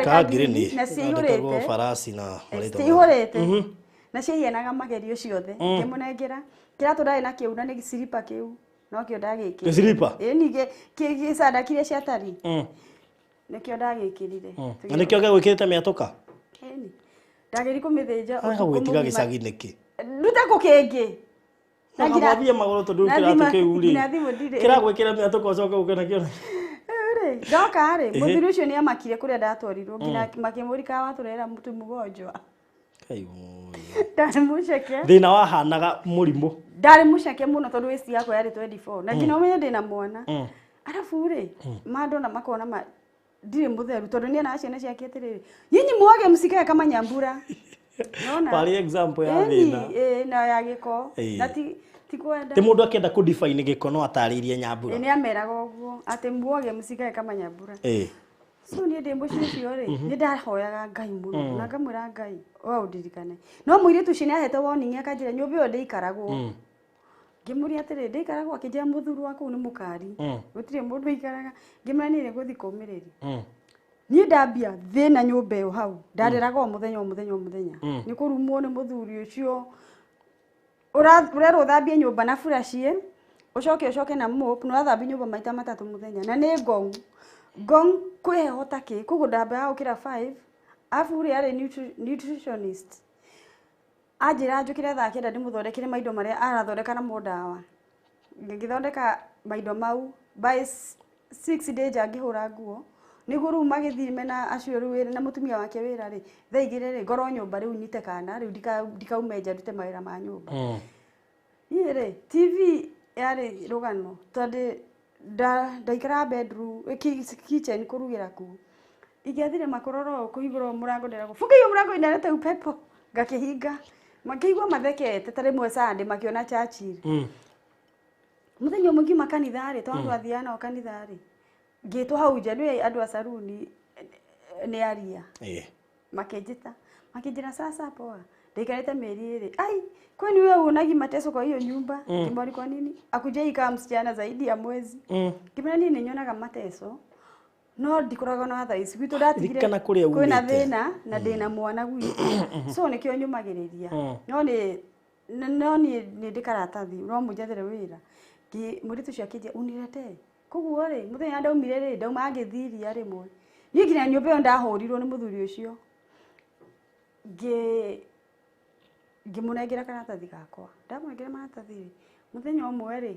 Ka green na ciihũrĩte farasi na marĩtwa ciihũrĩte na ciahianaga magerio ciothe. Ngĩmũnengera kĩratũ ndarĩ na kĩu na nĩ silipa kĩu nokĩo ndagĩkĩrire. Gĩciripa? Ĩĩ ningĩ gĩcanda kĩrĩa ciatari nĩkĩo ndagĩkĩrire. Na nĩkĩo gĩgwĩkĩrĩte mĩatũka? Ĩni. Ndagĩri kũmĩthĩnja Anga ũtukũ gwĩtiga mũgima. gĩcagi nĩkĩ? Ndute kũ kĩngĩ. Na nginya- Wathiĩ magũrũ tondũ na kĩratũ thimũ- kĩu rĩ. nginya thimũ ndirĩ. Kĩragwĩkĩra mĩatũka ũcoke ũke nakĩo. Rĩu rĩ, ndoka rĩ, mũthuri ũcio nĩ amakire kũrĩa ndatwarirwo nginya makĩmũria kana watũrehera mũtu mũgonjwa. Kai woi. Ndarĩ mũceke. Thĩna wahanaga mũrimũ. Ndarĩ mũceke mũno tondũ waist yakwa yarĩ 24 na nginya ũmenye ndĩna mwana. Arabu rĩ, mandona makona ma ndirĩ mũtheru tondũ niĩ na ciana ciake atĩrĩrĩ, nyinyi muoge msikae kama nyambura. Nona? Warĩ example ya Ĩni, thĩna. ĩ, na ya gĩko. Ĩĩ. Na ti kwenda. Ti mũndũ akĩenda kũ define gĩko no atarĩirie nyambura. Ĩ, nĩ ameraga ũguo atĩ muoge msikae kama nyambura. Ĩĩ. So niĩ ndĩ mũciĩ ũcio rĩ, nĩ ndahoyaga Ngai mũno na ngamwĩra Ngai we ũndirikane. No mũirĩtu ũcio nĩ ahete warning akanjĩra nyũmba ĩyo ndĩikaragwo. Ngĩmũria atĩrĩ ndĩikaragwo, akĩnjĩra mũthuri wa kũu nĩ mũkari, gũtirĩ mũndũ ũikaraga. Ngĩmwĩra niĩ nĩ ngũthiĩ kũmĩrĩria. Niĩ ndambia thĩna nyũmba ĩyo hau, ndarĩraga o mũthenya o mũthenya o mũthenya. Nĩ kũrumwo nĩ mũthuri ũcio. Ũrerwo ũthambie nyũmba na buraciĩ, ũcoke ũcoke na mop, na ũrathambia nyũmba maita matatũ mũthenya. Na nĩ ngong. Ngong kwĩ heho ta kĩ, koguo ndambaga gũkĩra 5, arabu rĩ arĩ nutritionist. Anjĩra njũkĩre thaa kenda ndĩmũthondekere maindo marĩa arathondeka namo ndawa. Ngĩthondeka maindo mau by 6 ndĩ nja ngĩhũra nguo. Nĩguo rĩu magĩthiĩ mena acio rĩu wĩra na mũtumia wake wĩra rĩ, thaa igĩrĩ rĩ, ngorwo nyũmba rĩu nyite kana rĩu ndikaume nja ndute mawĩra ma nyũmba. Niĩ rĩ, TV yarĩ rũgano tondũ ndaikaraga bedroom, kitchen kũrugĩra kuo. Ingĩathire makororo kũhingũra mũrango ndĩragwo, funga hiyo mũrango inaleta upepo. Ngakĩhinga. Makĩigua mathekete ta rĩmwe Sunday makĩona Churchill. Mũthenya ũmwe ngiuma kanitha rĩ, tondũ twathiaga nao kanitha rĩ, ngĩtwo hau nja nĩ andũ a saruni nĩ aria. Makĩnjĩta, makĩnjĩra sasa poa. Ndaikarĩte mĩeri ĩrĩ. Ai, kwani wewe unagi mateso kwa hiyo nyumba? Ngĩmwĩra kwa nini? Akujai kama msichana zaidi ya mwezi. Ngĩmwĩra niĩ nĩ nyonaga mateso. No ndikoragwo na thaa ici gwitũ ndatigire Ririkana kũrĩa kwĩna umĩte. thĩna na ndĩna mwana gwitũ. So nĩkĩo nyũmagĩrĩria. No nĩ no niĩ nĩ ndĩ karatathi no mũnjethere wĩra. Mũirĩtu ũcio akĩnjĩra uniletee. Koguo rĩ, mũthenya ndaumire rĩ, ndauma ngĩthiĩ iria rĩmwe. Niĩ nginya nyũmba ĩyo ndahũrirwo nĩ mũthuri ũcio. Ngĩmũnengera karatathi gakwa. Ndamũnengera maratathi rĩ, mũthenya ũmwe rĩ,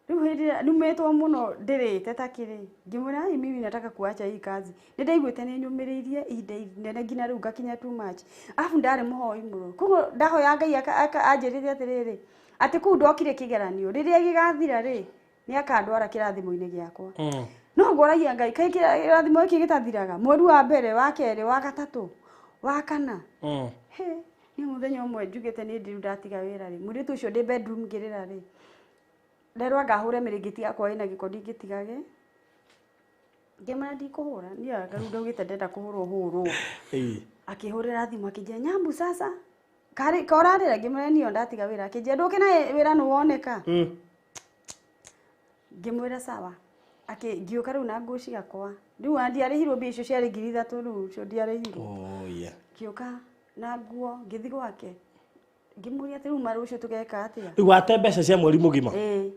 rĩu hĩndĩ ĩrĩa numĩtwo mũno ndĩrĩte ta kĩrĩ, ngĩmwĩra ai mimi nataka kuacha hii kazi. Nĩ ndaiguĩte nĩ nyũmĩrĩirie ihinda inene nginya rĩu ngakinya too much. Arabu ndarĩ mũhoi mũno. Koguo ndahoya Ngai anjĩrĩre atĩrĩrĩ, atĩ kũu ndokire kĩgeranio, rĩrĩa gĩgathira rĩ, nĩ akandwara kĩrathimo-inĩ gĩakwa. No ngũragia Ngai, kaĩ kĩrathimo gĩkĩ gĩtathiraga? Mweri wa mbere, wa kerĩ, wa gatatũ, wa kana. He, niĩ mũthenya ũmwe njugĩte nĩ ndĩrĩ ndatiga wĩra rĩ, mũirĩtu ũcio ndĩ bedroom ngĩrĩra rĩ, nderwo anga hũre mĩrĩngĩti yakwa ĩna gĩko ndingĩtigage. Ngĩmwĩra ndikũhũra, niĩ anga rĩu ndaugĩte ndenda kũhũrwo hũrwo. Akĩhũrĩra thimũ akĩnjĩra Nyambu sasa karĩ korarĩra, ngĩmwĩra niĩ ndatiga wĩra, akĩnjĩra ndũke na wĩra nĩ woneka. Ngĩmwĩra sawa. Ngĩũka rĩu na nguo ciakwa. Rĩu ona ndiarĩhirwo mbia icio ciarĩ 3,000 rĩu icio ndiarĩhirwo. Oh yeah. Ngĩũka na nguo ngĩthiĩ gwake. Ngĩmũria atĩ rĩu ma rũciũ tũgeka atĩa? Rĩu wate mbeca cia mweri mũgima. Ĩĩ.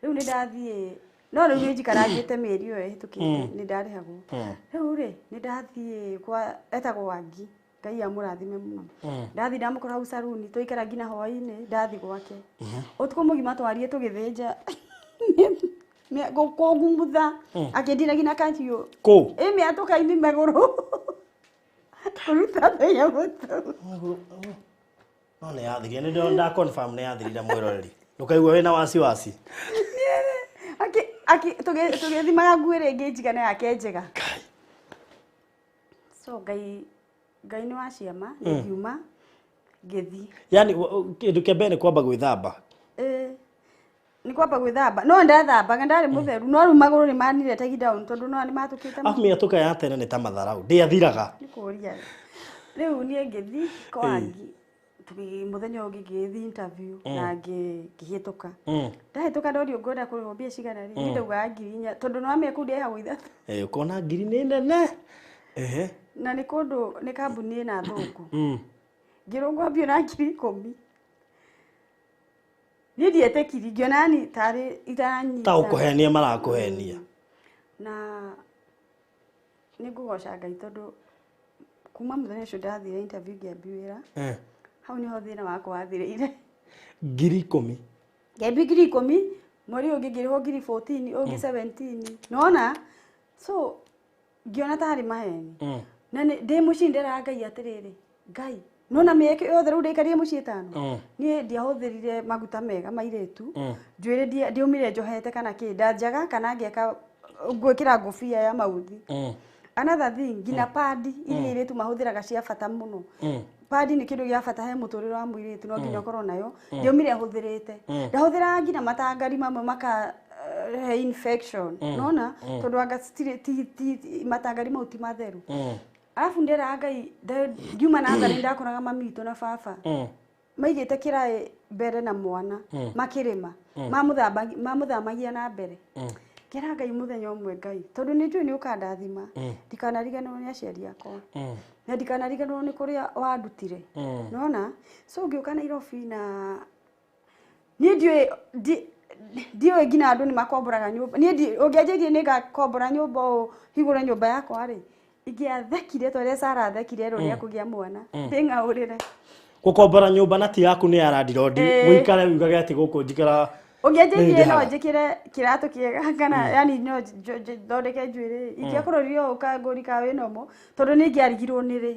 Rĩu nĩ ndathiĩ no rĩu nĩ njikarangĩte mĩeri ĩyo ĩhĩtũkĩte nĩ ndarĩhagwo. Rĩu rĩ nĩ ndathiĩ kwa etagwo Wangi. Ngai amũrathime mũno. Ndathiĩ ndamũkora hau saruni twaikara nginya hwaĩ-inĩ ndathiĩ gwake. Ũtukũ mũgima twarie tũgĩthĩnja. Kũngumutha akĩndira nginya kahiũ. Kũ? Ĩ mĩatũka-inĩ magũrũ. Kũruta tũnyamũ tũu. No nĩ yathirire, nĩ nda confirm nĩ yathirire mwĩroreri. Ndũkaigua wĩna wasiwasi. Tũgĩthimaga nguo ĩrĩa ĩngĩ njigana yake njega. So Ngai Ngai nĩ wa ciama, ngiuma ngĩthiĩ. Yani kĩndũ kĩa mbere nĩ kwamba gwĩthamba. Ĩĩ. Nĩ kwamba gwĩthamba. No ndathambaga ndarĩ mũtheru no rĩu magũrũ nĩ manire take down tondũ no nĩ matũkĩte Arabu mĩatũka ya tene nĩ ta matharau. Ndĩathiraga. Nĩ kũria. Rĩu niĩ ngĩthiĩ kwa Wangi. Mũthenya ũngĩ ngĩgĩthiĩ interview na ngĩhĩtũka. Ndahĩtũka ndorio ngwenda kũrĩhwo mbia cigana rĩ, niĩ ndaugaga 4,000 tondũ nĩ wamenya kũu ndĩrĩhagwo 3. Eh, ũkona ngiri nĩ nene. Ehe. Na nĩ kũndũ nĩ kambuni ĩna athũngũ. Ngĩrũngwo mbia na 10,000. Niĩ ndietĩkirie ngĩona yani tarĩ itaranyita. Ta ũkũhenia marakũhenia. Na nĩ ngũgoca Ngai tondũ Kuma mũthenya ũcio ndathire interview ngĩambi wĩra, hau nĩho thĩna wakwa wathirĩire. 10,000. Ngĩambi 10,000, mweri ũyũ ũngĩ ngĩrĩhwo 14,000, ũyũ ũngĩ 17. Nĩwona? So ngĩona ta harĩ maheni. Na ndĩ mũciĩ nderaga Ngai atĩrĩrĩ, Ngai, nona mĩaka yothe rĩu ndaikarire mũciĩ 5. Niĩ ndiahũthĩrire maguta mega mairĩtu. Njuĩrĩ ndiaumire njohete kana kĩ, ndanjaga kana ngeka ngwĩkĩra ngũbia ya mauthi. Another thing, nginya padi iria airĩtu mahũthĩraga cia bata mũno. Padi nĩ kĩndũ gĩa bata he mũtũrĩre wa mũirĩtu, no nginya ũkorwo nayo. Ndiaumire hũthĩrĩte. Ndahũthĩraga nginya matangari mamwe maka he infection. Nona? Tondũ anga citirĩ matangari mau ti matheru. Arabu nderaga Ngai, ngiuma natharĩ ndakoraga mami witũ na baba. Maigĩte kĩraĩ mbere na mwana, makĩrĩma. Mamũthamagia na mbere. Ngera Ngai mũthenya ũmwe Ngai, tondũ nĩ njũĩ nĩ ũkandathima, ndikanariganĩrwo nĩ aciari akwa. Na ndikanariganĩrwo nĩ kũrĩa wandutire. Nĩwona? So ngĩũka Nairobi na niĩ ndiũĩ nginya andũ nĩ makomboraga nyũmba. Niĩ ũngĩanjĩrire nĩ ngakombora nyũmba ũũ hingũre nyũmba yakwa rĩ, ingĩathekire ta ũrĩa Sarah athekire erwo nĩ ekũgĩa mwana. Ndĩng'aũrĩre. Gũkombora nyũmba na ti yaku nĩ ya landlord, ũikare ugage atĩ gũkũ njikara. Ũngĩanjĩrire no njĩkĩre kĩratũ kĩega kana yani no thondeke njuĩrĩ, ingĩakororire ũũ kangũri ka wĩ nomo, tondũ nĩ ingĩarigirwo nĩ rĩ.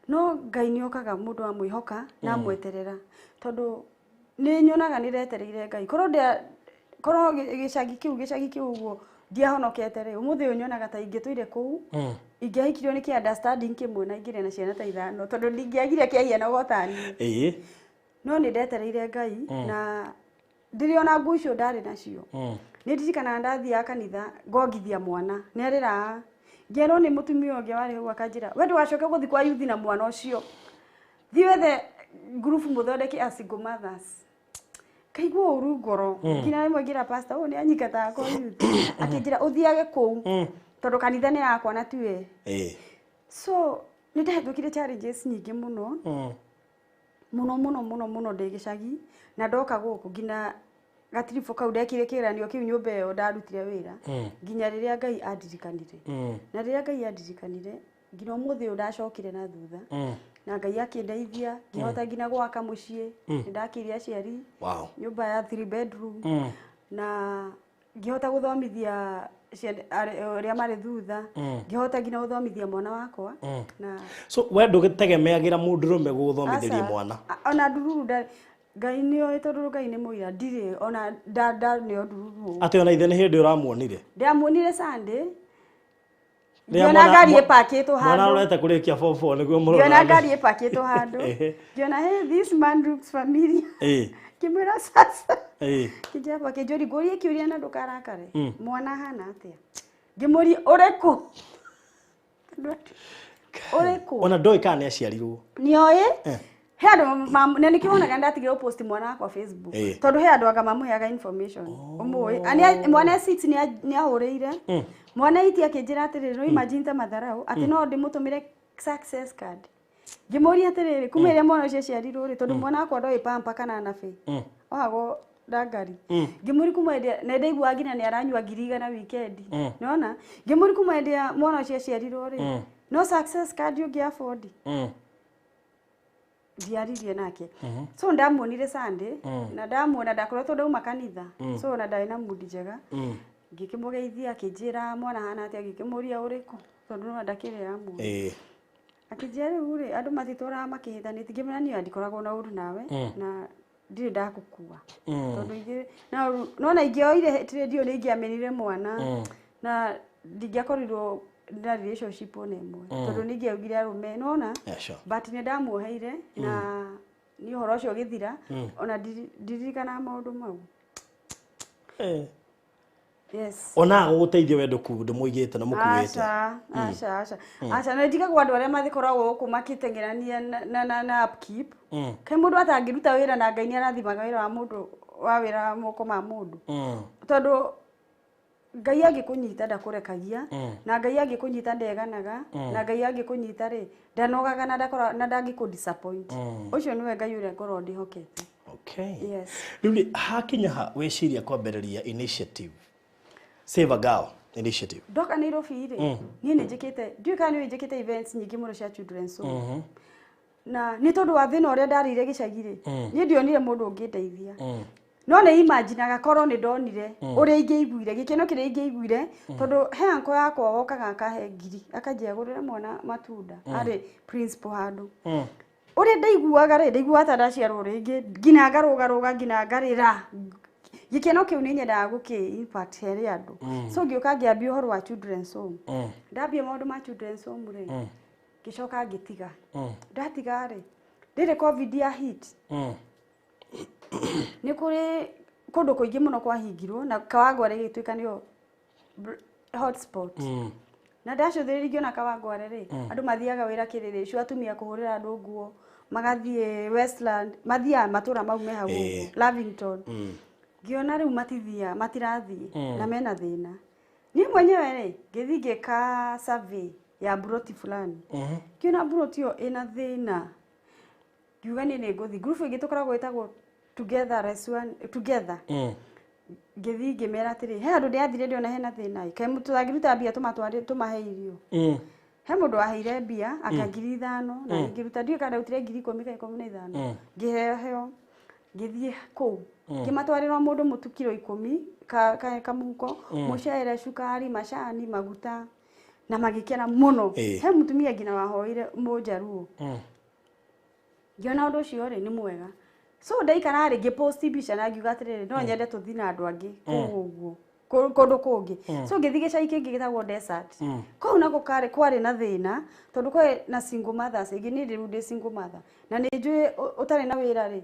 No Ngai nĩ okaga mũndũ amwĩhoka na amweterera, tondũ nĩ nyonaga nĩ ndetereire Ngai. Korwo gĩcagi kĩu ũguo ndiahonokete rĩ, ũmũthĩ ũyũ nyonaga ta ingĩtũire kũu, ingĩahikirio nĩ kĩ understanding kĩmwe na ingĩrĩ na ciana ta 5, tondũ ndingĩagire kĩahiana gotani. No nĩ ndetereire Ngai na ndĩrĩ ona nguo icio ndarĩ nacio. Nĩ ndirikanaga ndathiaga kanitha ngongithia mwana, nĩ arĩraga. Ngĩerwo nĩ mũtumia ũngĩ warĩ hau akanjĩra, we ndũgacoke gũthiĩ kwa yuthi na mwana ũcio. Thiĩ wethe ngurubu mũthondeke a single mothers. Kaigua ũru ngoro. Nginya rĩmwe ngĩra pastor, ũyũ nĩ anyingataga kwa yuthi. Akĩnjĩra ũthiage kũu, tondũ kanitha nĩ yakwa na tiwe. So nĩ ndahĩtũkire challenges nyingĩ mũno. Mũno mũno mũno mũno ndĩ gĩcagi na ndoka gũkũ nginya gatiribũ kau ndekire kĩgeranio kĩu nyũmba ĩyo ndarutire wĩra nginya rĩrĩa Ngai andirikanire. Na rĩrĩa Ngai andirikanire nginya ũmũthĩ ũyũ ndacokire na thutha. Na Ngai akĩndeithia ngĩhota nginya gwaka mũciĩ. Nĩndakĩire aciari nyũmba ya 3 bedroom. Na ngĩhota gũthomithia arĩa marĩ thutha. Ngĩhota nginya gũthomithia mwana wakwa. Na so we ndũgĩtegemeagĩra mũndũrũme gũgũthomithĩria mwana? Ona ndururu Ngai nĩoĩ, tondũ Ngai nĩ mũira, ndirĩ ona nda nĩo ndururu. Atĩ ona ithe nĩ hĩndĩ ũramuonire? Ndamuonire Sunday. Ngĩona ngari ĩpakĩtwo handũ. Mwana arorete kũrĩkia form 4 nĩguo mũrona. Ngĩona ngari ĩpakĩtwo handũ. Ngĩona, hey, this man looks familiar. Ngĩmwĩra sasa. Kĩnjamba kĩnjũri ngũrie kĩũria na ndũkarakare. Mwana ahana atĩa? Ngĩmũria ũrĩkũ? Ũrĩkũ? Ona ndoĩ kana nĩ aciarirwo. Nĩoĩ? He andũ na nĩkĩo wonaga ndatigire gũpost mwana wakwa Facebook. Tondũ he andũ anga mamũheaga information. Ũmũĩ. Mwana 6 nĩ ahũrĩire. Mwana 8 akĩnjĩra atĩrĩrĩ, no imagine ta matharau, atĩ no ndĩmũtũmĩre success card. Ngĩmũria atĩrĩrĩ, kuma ĩrĩa mwana ũcio aciarirwo rĩ, tondũ mwana wakwa ndoĩ pamper kana nabe. Ohagwo ndangari. Ngĩmũria kuma hĩndĩ, na ndaiguaga nginya nĩ aranyua 100,000 weekend. Nĩwona? Ngĩmũria kuma hĩndĩ ya mwana ũcio aciarirwo rĩ, no success card ũngĩ afford. Ndiaririe nake. So ndamuonire Sunday, na ndamuona ndakoretwo ndauma kanitha. So na ndarĩ na mood njega. Ngĩkĩmũgeithia akĩnjĩra mwana ahana atĩa, ngĩkĩmũria ũrĩkũ, tondũ no ndakĩrĩ ya muona. Akĩnjĩra rĩu rĩ, andũ matitũraga makĩhĩtanĩtie. Ngĩmwĩra niĩ ndikoragwo na ũru nawe, na ndirĩ ndakũkua. Tondũ ithuĩ, no na ingĩoire radio nĩ ingĩamenire mwana, na ndingĩakorirwo na relationship ona ĩmwe. Tondũ nĩ ingĩaugire arũme, nĩwona? Yeah, sure. But nĩ ndamuoheire, na nĩ ũhoro ũcio ũgĩthira, ona ndirikanaga maũndũ mau. Yes. Ona gũgũteithia we ndũmũigĩte na mũkuĩte. Aca, aca, aca. Aca, na ndigagwo andũ arĩa mathĩkoragwo gũkũ makĩteng'erania na upkeep. Kaĩ mũndũ atangĩruta wĩra na Ngai nĩarathimaga wĩra wa mũndũ, wa wĩra wa moko ma mũndũ. Tondũ Ngai angĩkũnyita ndakũrekagia, na Ngai angĩkũnyita ndeganaga, na Ngai angĩkũnyita rĩ, ndanogaga na ndakora na ndangĩkũ disappoint. Ũcio nĩwe Ngai ũrĩa ngorwo ndĩhokete. Okay. Yes. Rĩu rĩ, hakinya ha wĩciria kwambĩrĩria initiative Save a Girl. Initiative. Ndoka Nairobi rĩ, niĩ nĩ njĩkĩte, ndiũĩ kana nĩ njĩkĩte events nyingĩ mũno cia children's home. Na nĩ tondũ wa thĩna ũrĩa ndarĩire gĩcagi rĩ, niĩ ndionire mũndũ ũngĩndeithia. No nĩ imaginaga korwo nĩ ndonire ũrĩa ingĩaiguire, gĩkeno kĩrĩa ingĩaiguire, tondũ he anko yakwa wokaga akahe ngiri, akanjia gũrĩra mwana matunda, arĩ principal handũ. Ũrĩa ndaiguaga rĩ, ndaiguaga ta ndaciarwo rĩngĩ, nginya ngarũgarũga, nginya ngarĩra. Gĩkeno kĩu nĩ nyendaga gũkĩ impact harĩ andũ. So ngĩũka ngĩambia ũhoro wa children's home. Ndambia maũndũ ma children's home rĩ, ngĩcoka ngĩtiga. Ndatiga rĩ, rĩrĩ COVID ya hit, nĩ kũrĩ kũndũ kũingĩ mũno kwahingirwo na Kawangware gĩgĩtuĩka nĩyo hotspot. Na ndacũthĩrĩria ngĩona Kawangware rĩ, andũ mathiaga wĩra kĩrĩrĩcu, atumia kũhũrĩra andũ nguo, magathiĩ Westland, mathiaga matũra mau me hau ũguo, Lavington. Ngĩona rĩu matithiaga, matirathiĩ na mena thĩna. Niĩ mwenyewe rĩ, ngĩthiĩ ngĩka survey ya mburoti fulani. Ngĩona mburoti ĩyo ĩna thĩna. Ngiuga niĩ nĩ ngũthiĩ. Ngurubu ĩngĩ tũkoragwo ĩtagwo Together as One, Together. Ngĩthiĩ ngĩmera atĩrĩ, he handũ ndĩrathire ndĩona hena thĩna ĩ, kaĩ tũtangĩruta mbia tũmatware tũmahe irio. He mũndũ waheire mbia aka 5,000 na ngĩruta, ndiũĩ kana ndarutire 10,000 kana 15. Ngĩheo heo, ngĩthiĩ kũu ngĩmatwarĩra o mũndũ mũtu kiro 10 kamũhuko, mũcere, cukari, macani, maguta, na magĩkena mũno. He mũtumia nginya wahoire mũnjaruo. Ngĩona ũndũ ũcio rĩ nĩ mwega. So ndaikara rĩ, ngĩpost mbica na ngiuga atĩrĩrĩ, no nyende tũthiĩ na andũ angĩ kũu ũguo, kũndũ kũngĩ. So ngĩthiĩ gĩcagi kĩngĩ gĩtagwo Desert. Kũu nako karĩ kwarĩ na thĩna tondũ kwarĩ na single mothers aingĩ. Niĩ rĩu ndĩ single mother na nĩ njũĩ ũtarĩ na wĩra rĩ,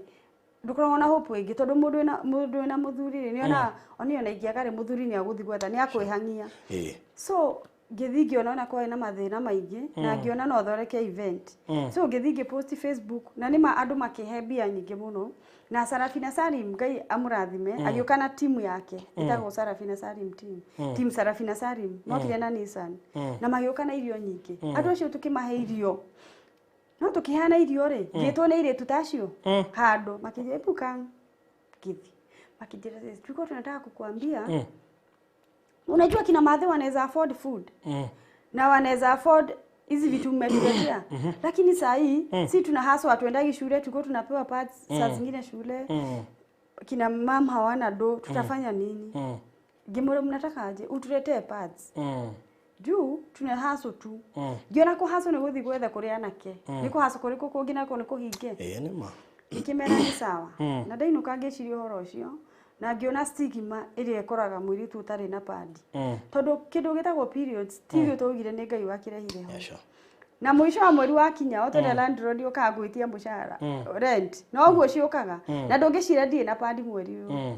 ndũkoragwo na hope ĩngĩ, tondũ mũndũ wĩna mũthuri rĩ, nĩonaga ona ingĩaga rĩ, mũthuri nĩ agũthiĩ gwetha, nĩ akwĩhang'ia. So ngĩthiĩ ngĩona ona kwarĩ na mathĩna maingĩ na ngĩona no thondeke event. So ngĩthiĩ ngĩpost Facebook na nĩma andũ makĩhe mbia nyingĩ mũno, na Sarafina Salim, Ngai amũrathime, agĩũka na timu yake ĩtagwo Sarafina Salim team, team Sarafina Salim. Mokire na Nissan na magĩũka na irio nyingĩ. Andũ acio tũkĩmahe irio, no tũkĩheana irio rĩ, ngĩtwo nĩ airĩtu ta acio handũ makĩnjĩra, "Hebu come." Ngĩthiĩ, makĩnjĩra, "Tulikuwa tunataka kukuambia, unajua kina madhe wanaweza afford food na wanaweza afford hizi vitu mmetuletea, lakini saa hii si tuna hustle, hatuendagi shule, tulikuwa tunapewa pads saa zingine shule, kina mam hawana do, tutafanya nini?" Ngĩmwĩra, "Mnataka aje utuletee pads juu tuna hustle tu?" Ngĩona kũ hustle nĩ gũthiĩ gwetha kũrĩ anake, nĩ kũ hustle kũrĩkũ kũngĩ nako nĩ kũhinge. Ĩĩ, nĩ ma. Ngĩkĩmera nĩ sawa, na ndainũka ngĩciria ũhoro ũcio na ngĩona stigma ĩrĩa ĩkoraga mũirĩtu ũtarĩ na padi, tondũ kĩndũ gĩtagwo periods ti ithuĩ twaugire, nĩ Ngai wakĩrehire ho. Na mũico wa mweri wakinya, o ta ũrĩa landlord ũkaga gwĩtia mũcara, rent noguo ciũkaga, na ndũngĩcira ndirĩ na padi mweri ũyũ.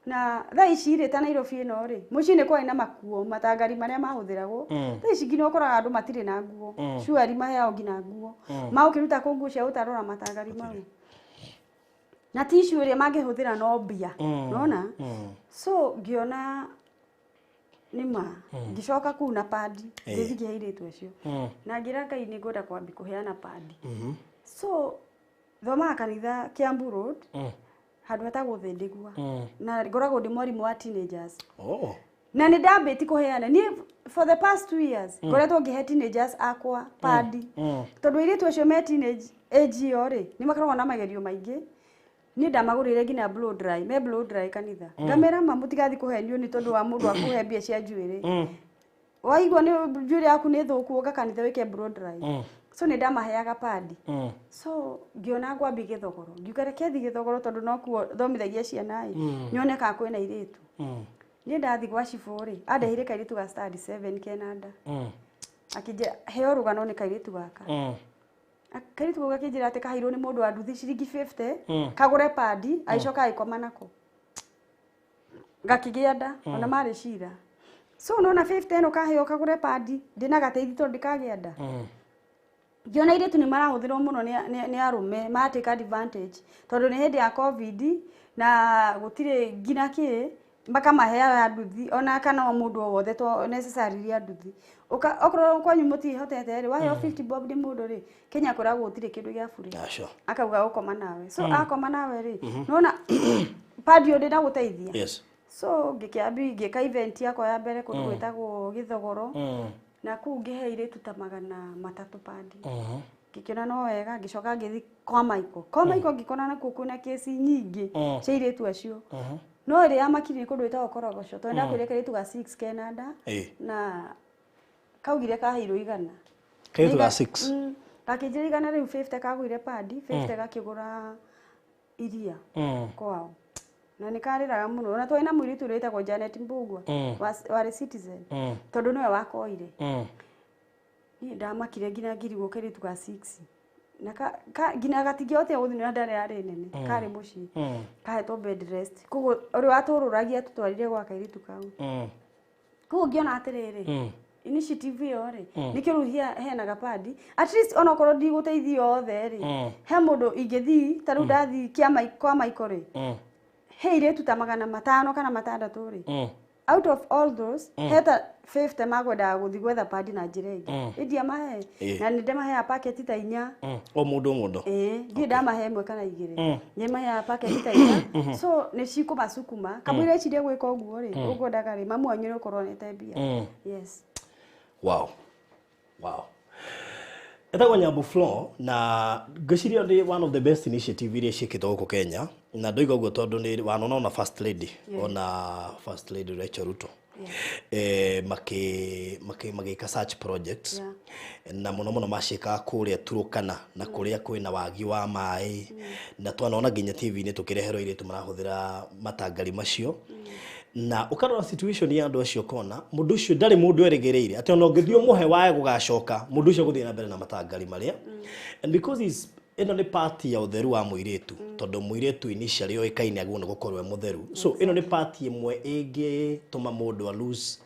Na thaa ici rĩ, ta Nairobi ĩno rĩ, mũciĩ nĩ kwarĩ na makuo matangari marĩa mahũthĩragwo. Thaa ici nginya ũkoraga andũ matirĩ na nguo cuari, maheagwo nginya nguo magũkĩruta kũ nguo cia gũtarũra matangari mau na tissue ĩrĩa mangĩhũthĩra no mbia nona. So ngĩona nĩma ngĩcoka kũu na padi, ngĩthiĩ ngĩhe airĩtu acio na ngĩra Ngai nĩ ngwenda kwambi kũheana padi. So thomaga kanitha Kiambu Road, handũ hetagwo Thindigua, na ngoragwo ndĩ mwarimũ wa teenagers. Na nĩ ndambĩti kũheana niĩ for the past 2 years, ngoretwo ngĩhe teenagers akwa padi, tondũ airĩtu acio me teenage age ĩyo rĩ, nĩ makoragwo na magerio maingĩ. Niĩ ndamagũrĩire nginya blow dry, me blow dry kanitha. Ngamera, ma mũtigathiĩ kũhenio nĩ tondũ wa mũndũ akũhe mbia cia njuĩrĩ. Waigua nĩ njuĩrĩ yaku nĩ thũku, ũka kanitha wĩke blow dry. So nĩ ndamaheaga padi. So ngĩona ngwambi gĩthogoro, ngiuga reke thiĩ gĩthogoro tondũ nokuo thomithagia ciana ĩ, nyone kana kwĩna airĩtu. Niĩ ndathiĩ gwa cibũ rĩ, andeheire kairĩtu ga standard 7 kena nda. Akĩnjĩra heo rũgano nĩ kairĩtu gaka. Kairĩtu kau gakĩnjĩra atĩ kaheirwo nĩ mũndũ wa nduthi ciringi 50 kagũre padi, agĩcoka agĩkoma nako gakĩgĩa nda, ona marĩ cira. So nona 50 ĩno kaheo kagũre padi ndĩna gateithie tondũ ndĩkagĩa nda. Ngĩona airĩtu nĩ marahũthĩrwo mũno nĩ arũme, ma take advantage tondũ nĩ hĩndĩ ya COVID na gũtirĩ nginya kĩ makamaheaga nduthi ona kana o mũndũ o wothe, to necessarily a nduthi. Okorwo kwanyu mũtihotete rĩ, waheo 50 bob nĩ mũndũ rĩ, Kenya kwĩragwo gũtirĩ kĩndũ gĩa bure. Akauga gũkoma nawe, so akoma nawe rĩ, nona padi ũyũ ndĩna gũteithia. So ngĩkĩambi ngĩka event yakwa ya mbere kũndũ gwĩtagwo Gĩthogoro, na kũu ngĩhe airĩtu ta 300 padi. Ngĩkĩona no wega, ngĩcoka ngĩthiĩ kwa Michael. Kwa Michael ngĩkora nakuo kwĩna kesi nyingĩ cia airĩtu acio. No ĩrĩa yamakire nĩ kũndũ gwĩtagwo Korogoco, tondũ ndakwĩrire kairĩtu ga 6 kena nda na kaugire kaheirwo 100. Kairĩtu ga 6. Gakĩnjĩra 100 rĩu 50 kagũire padi, 50 gakĩgũra iria kwao. Na nĩ karĩraga mũno. Na twarĩ na mũirĩtu ũrĩa wĩtagwo Janet Mbugua warĩ Citizen, tondũ nĩwe wakoire. Niĩ ndamakire nginya ngirigwo kairĩtu ga 6. Na nginya gatingĩhotire gũthiĩ na ndarĩ yarĩ nene, karĩ mũciĩ. Kahetwo bed rest. Koguo ũrĩa watũrũragia tũtwarire gwa kairĩtu kau. Koguo ngĩona atĩrĩrĩ, initiative ĩyo rĩ, nĩkĩo rĩu heanaga padi. At least onokorwo ndigũteithia othe rĩ, he mũndũ ingĩthiĩ, ta rĩu ndathiĩ kwa Michael rĩ, he airĩtu ta 500 kana 600 rĩ. Out of all those, he ta 50 makwendaga gũthiĩ gwetha padi na njĩra ĩngĩ. Ĩndiamahe. Na nĩ ndĩmaheaga paketi ta 4. O mũndũ mũndũ. Ndirĩ ndamahe 1 kana 2. Nĩ maheaga paketi ta 4. So nĩ cikũmacukuma. Kamũira ecirie gwĩka ũguo rĩ, ũkwendaga rĩ, mamu wanyu nĩ ũkorwo onete mbia. Yes. Wow. Wow. Etagwo Nyambu Flo, na ngwĩciria nĩ one of the best initiative iria ciĩkĩtwo gũkũ Kenya, na ndoiga ũguo tondũ nĩ wanona ona First Lady, ona First Lady Rachel Ruto magĩka such projects, na mũno mũno maciĩkaga kũrĩa Turukana na kũrĩa kwĩna wagi wa maĩ, na twanona nginya TV-inĩ tũkĩreherwo airĩtu marahũthĩra matangari macio. Na ũkarora situation ya andũ acio ũkona mũndũ ũcio ndarĩ mũndũ erĩgĩrĩire atĩ ona ũngĩthiĩ ũmũhe wae gũgacoka mũndũ ũcio gũthiĩ na mbere na matangari marĩa. And because is ĩno nĩ part ya ũtheru wa mũirĩtu, tondũ mũirĩtu initially oĩkaine agĩrĩirwo nĩ gũkorwo e mũtheru, so ĩno nĩ part ĩmwe ĩngĩtũma mũndũ a lose,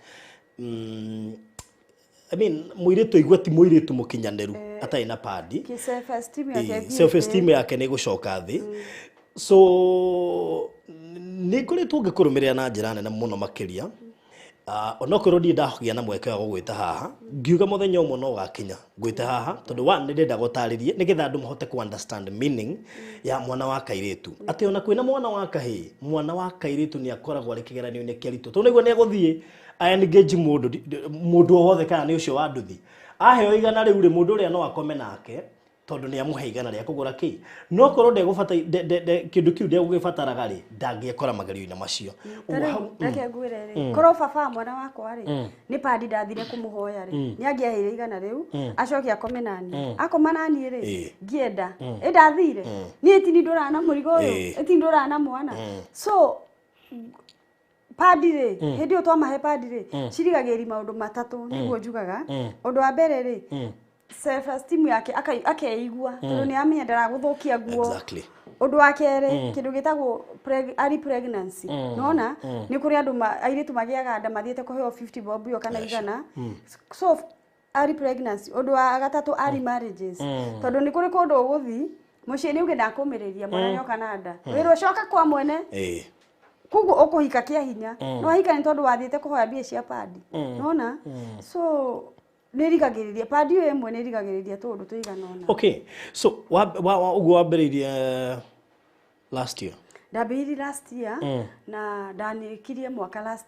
I mean, mũirĩtu aigue ti mũirĩtu mũkinyanĩru atarĩ na padi. Self esteem yake. Self esteem yake nĩ ĩgũcoka thĩ. So nĩ ngoretwo ngĩkũrũmĩrĩra na njĩra nene mũno makĩria, onokorwo ndirĩ ndagĩa na mweke wa gũgwĩta haha, ngiuga mũthenya ũmwe no ũgakinya ngwĩte haha, tondũ one nĩ ndĩrenda gũtarĩrie nĩgetha andũ mahote ku understand meaning ya mwana wa kairĩtu, atĩ ona kwĩna mwana wa kahĩĩ, mwana wa kairĩtu nĩ akoragwo arĩ kĩgeranio-inĩ kĩritũ, tondũ nĩguo nĩ egũthiĩ engage mũndũ mũndũ o wothe kana nĩ ũcio wa nduthi aheo 100 rĩu rĩ, mũndũ ũrĩa no akome nake tondũ nĩ amũhe 100 rĩa kũgũra kĩ, no korwo ndegũbata kĩndũ kĩu ndegũgĩbataraga rĩ, ndangĩekora magerio-inĩ macio. Reke ngwĩre rĩ, korwo baba wa mwana wakwa rĩ, nĩ padi ndathire kũmũhoya rĩ, nĩ angĩaheire 100 rĩu acoke akome naniĩ. Akoma naniĩ rĩ, ngĩenda ĩ ndathire niĩ tini ndũraga na mũrigo ũyũ, ĩtini ndũraga na mwana. So padi rĩ, hĩndĩ ĩyo twamahe padi rĩ, cirigagĩrĩria maũndũ matatũ nĩguo njugaga. Ũndũ wa mbere rĩ, self esteem yake akeigua tondũ nĩ amenya ndaragũthũkia nguo. Ũndũ wa kerĩ, kĩndũ gĩtagwo early pregnancy. Nona nĩ kũrĩ andũ airĩtu magĩaga nda mathiĩte kũheo 50 bob ĩyo kana 100. So early pregnancy. Ũndũ wa gatatũ, early marriages, tondũ nĩ kũrĩ kũndũ ũgũthiĩ mũciĩ nĩ uge ndakũmĩrĩria mwana nĩoka na nda, wĩrwo coka kwa mwene, koguo ũkũhika kĩa hinya, no wahika nĩ tondũ wathiĩte kũhoya mbia cia padi. Nona so nĩ ĩrigagĩrĩria padi ĩyo ĩmwe nĩ ĩrigagĩrĩria tũũndũ tũigana ũna. Okay, so ũguo wambĩrĩirie last year? Ndambĩrĩirie last year na ndanĩkirie mwaka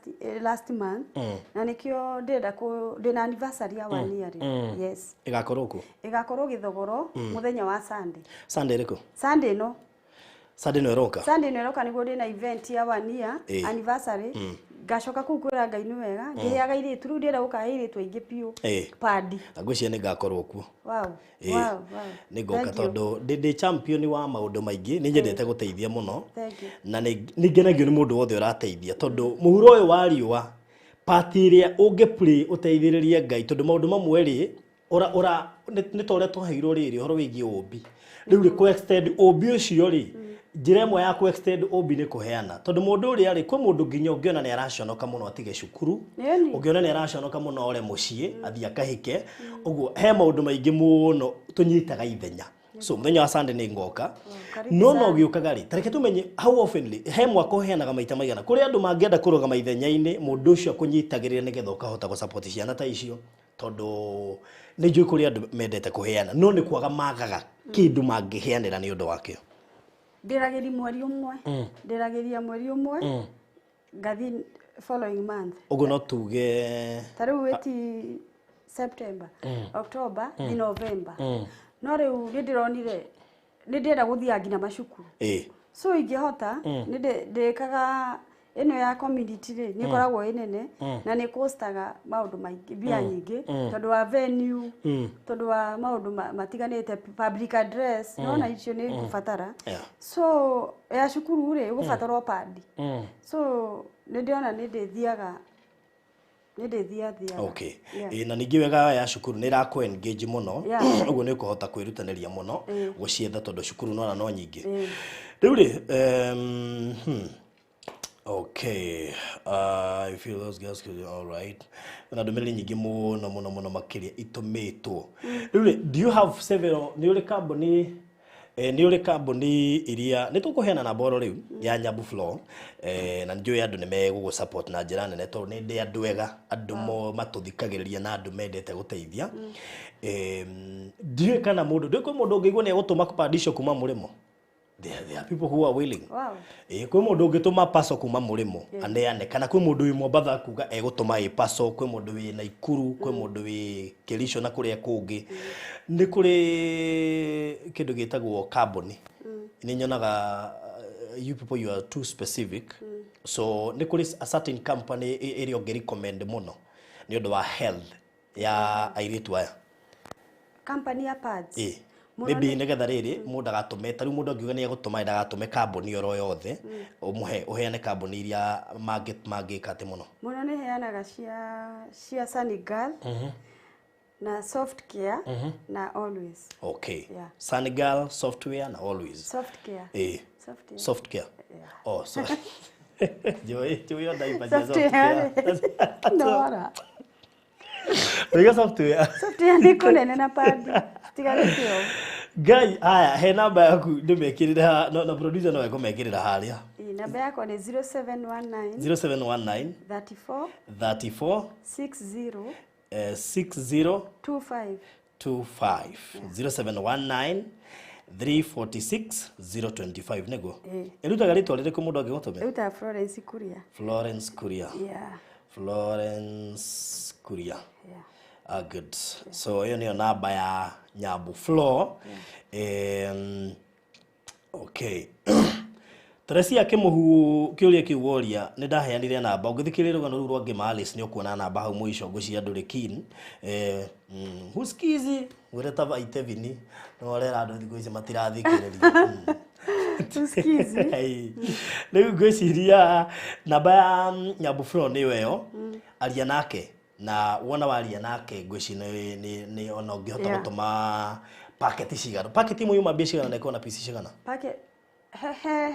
last month, na nĩkĩo ndĩrenda ndĩna anniversary ya 1 year. Yes. Ĩgakorwo kũ? Ĩgakorwo Gĩthogoro mũthenya wa Sunday. Sunday ĩrĩkũ? Sunday ĩno. Sunday ĩno ĩroka? Sunday ĩno ĩroka nĩguo ndĩna event ya 1 year anniversary. Ngacoka kũu kwĩra Ngai nĩ wega, ngĩheaga airĩtu, rĩu ndĩrenda gũkahe airĩtu aingĩ biũ padi. Na ngwĩciria nĩ ngakorwo kuo. Wow. Wow, wow. Nĩ ngoka tondũ ndĩ champion wa maũndũ maingĩ, nĩ nyendete gũteithia mũno. Na nĩ ngenagio nĩ mũndũ wothe ũrateithia, tondũ mũhuro ũyũ wa riũa part ĩrĩa ũngĩ play ũteithĩrĩrie Ngai, tondũ maũndũ mamwe rĩ, ora nĩ ta ũrĩa twaheirwo rĩrĩ ũhoro wĩgiĩ ũmbi. Rĩu rĩ, kũ extend ũmbi ũcio rĩ, njĩra ĩmwe ya kũ extend ũmbi nĩ kũheana, tondũ mũndũ ũrĩa rĩ, kwĩ mũndũ nginya ũngĩona nĩ araconoka mũno atige cukuru, ũngĩona nĩ araconoka mũno ore mũciĩ athiĩ akahike, ũguo he maũndũ maingĩ mũno tũnyitaga ithenya. So mũthenya wa Sunday nĩ ngoka, no no gĩũkaga rĩ, tareke tũmenye how often he mwaka ũheanaga maita maigana kũrĩ andũ mangĩenda kũrũgama ithenya-inĩ mũndũ ũcio akũnyitagĩrĩra nĩgetha ũkahota gũsupport ciana ta icio, tondũ nĩ njũĩ kũrĩ andũ mendete kũheana no nĩ kwaga magaga kĩndũ mangĩheanĩra nĩ ũndũ wakĩo. Ndĩragĩria mweri ũmwe, ndĩragĩria mweri ũmwe, Ngathi following month. Ũguo no tuge ta rĩu wĩti September, October, thi November. No rĩu nĩ ndĩronire nĩ ndĩrenda gũthiaga nginya macukuru. So ingĩhota nĩ ndĩkaga ĩno ya community rĩ, nĩ ĩkoragwo ĩ nene na nĩ costaga maũndũ maingĩ, mbia nyingĩ, tondũ wa venue, tondũ wa maũndũ matiganĩte, public address, nona icio nĩ ngũbatara. So ya cukuru rĩ, ũgũbatara o padi. So nĩ ndĩrona nĩ ndĩthiaga nĩ ndĩthiathiaga. Okay. Yeah. Na ningĩ wega ya cukuru nĩ ĩrakũ engage mũno. Yeah. Ũguo nĩ ũkũhota kwĩrutanĩria mũno gũcietha, tondũ cukuru nona no nyingĩ. Rĩu rĩ, okay, I feel those girls could all right. Na ndũmĩrĩri nyingĩ mũno mũno mũno makĩria itũmĩtwo. Rĩu rĩ, do you have several, nĩ ũrĩ kambuni, nĩ ũrĩ kambuni iria nĩ tũkũheana namba oro rĩu ya Nyabu Floor, na nĩnjũĩ andũ nĩ megũgũ support na njĩra nene, tondũ nĩ ndĩ andũ ega, andũ mo matũthikagĩrĩria na andũ mendete gũteithia. Ndiũĩ kana mũndũ, ndiũĩ kwĩ mũndũ ũngĩigua nĩ egũtũma padi icio kuma mũrĩmo. There are people who are willing. Ĩ, kwĩ mũndũ ũngĩtũma paso kuma mũrĩmo aneane, kana kwĩ mũndũ wĩ Mombatha kuga egũtũma ĩ paso, kwĩ mũndũ wĩ Naikuru, kwĩ mũndũ wĩ Kericho na kũrĩa kũngĩ. Nĩ kũrĩ kĩndũ gĩtagwo kambuni. Nĩ nyonaga you people, you are too specific. So nĩ kũrĩ a certain company ĩrĩa ũngĩ recommend mũno nĩ ũndũ wa health ya airĩtu aya? Company ya pads? Ĩ. Mũno. Maybe nĩgetha rĩrĩ mũndũ agatũme, ta rĩu mũndũ angiuga nĩ egũtũma, ndagatũme kambuni oro yothe, ũmũhe, ũheane kambuni iria mangĩka atĩ mũno. Mũno nĩ heanaga cia Sunny Girl na Soft Care na Always. Okay. Yeah. Sunny Girl, Software na Always. Soft Care. Soft Care. Soft Care. Yeah. Oh, sorry, njũĩ njũĩ o ndaiba cia Soft Soft Care. Care. Nora. Oiga Software. Soft Care nĩ kũnene na padi tiganĩte o. Ngai, aya, he namba yaku ndĩmekĩrĩre ha, no, na producer no ekũmekĩrĩra harĩa. Ĩ, namba yakwa nĩ 0719 0719 34 34 60 60 25. 25. 0719 346 025, nĩguo? Ĩ. Ĩrutaga rĩtwa rĩrĩkũ mũndũ angĩgũtũmĩra? Ĩrutaga Florence Kuria. Florence Kuria. Yeah. Florence Kuria. Yeah. Ah, good. So ĩyo nĩyo namba ya Nyambu Floor. Okay, Teresia Kĩmũhu, kĩũria kĩu woria nĩ ndaheanire namba. Ũngĩthikĩrĩria rũgano rũu rwa Ngĩma Alice, nĩ ũkuona namba hau mũico. Ngwĩciria ndũrĩ keen, huskizi mwĩre ta Vaitevini no arera andũ thikũ ici matirathikĩrĩria. Tusikizi. Ĩĩ. Rĩu ngwĩciria namba ya Nyambu Floor nĩyo ĩyo. Aria nake, na wona waria nake, ngwĩciria nĩ ona ũngĩhota gũtũma paketi cigana, paketi ĩmwe yuma mbia cigana na ĩkorwo na piece cigana? Packet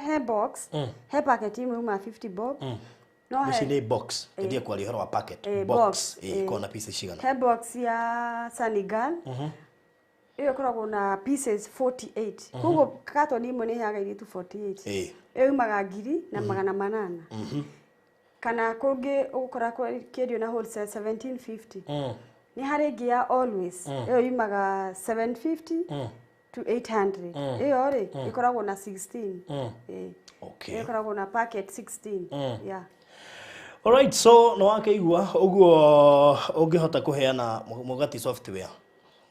he box, he packet imwe uma 50 bob. No Ngwĩciria he nĩ box, tũthiĩ kwaria ũhoro wa packet. Box, box eh. ĩkorwo na piece cigana? He box ya Sunny Girl. Ĩyo ĩkoragwo na pieces 48. Koguo carton ĩmwe nĩ ĩheaga airĩtu 48. Ĩyo yumaga 1800. Kana kũngĩ ũgũkora kĩendio na wholesale 1750. Nĩ harĩ ĩngĩ ya Always, ĩyo yumaga 750 to 800. Ĩyo rĩ, ĩkoragwo na 16. Ĩĩ. Okay. Ĩyo ĩkoragwo na packet 16, yeah. Alright, so no wakĩigua ũguo ũngĩhota kũheana mũgati Software.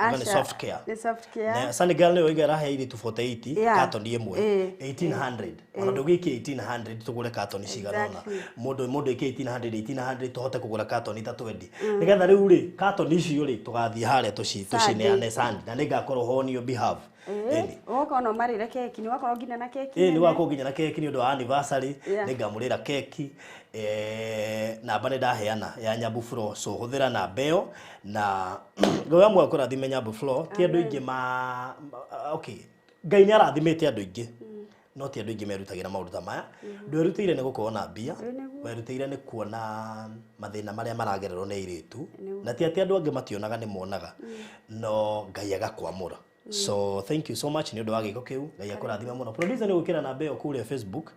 Uga nĩ Aca, Soft Care. Nĩ Soft Care. Na Sunny Girl nĩyo iga ĩrahe airĩtu 48 katoni ĩmwe 1800. Ona ndũgĩikie 1800 tũgũre katoni cigana ũna. Mũndũ aikie 1800 1800 tũhote kũgũra katoni ta 20, nĩgetha rĩu rĩ, katoni icio rĩ, tũgathiĩ harĩa tũcineane Sunday, na nĩngakorwo ho on your behalf. Ĩni. Ũgoka ona ũmarĩre keki, nĩ wakorwo nginya na keki Ĩ, nĩ nene. wakorwo nginya na keki nĩ ũndũ wa anniversary. Nĩngamũrĩra keki. Namba nĩ ndaheana ya Nyambu Floor, so hũthĩra namba ĩyo na Ngai wa muoyo kũrathime Nyambu Floor. Ti andũ aingĩ okay, Ngai nĩ arathimĩte andũ aingĩ, no ti andũ aingĩ merutagĩra maũndũ ta maya. Ndwerutĩire nĩ gũkorwo na mbia, Ĩ, nĩguo. werutĩire nĩ kuona mathĩna marĩa maragererwo nĩ airĩtu, na ti atĩ andũ angĩ mationaga, nĩ monaga, no Ngai agakwamũra. So thank you so much nĩ ũndũ wa gĩko kĩu. Ngai akũrathime mũno. Producer, nĩ gwĩkĩra namba ĩyo kũrĩa Facebook,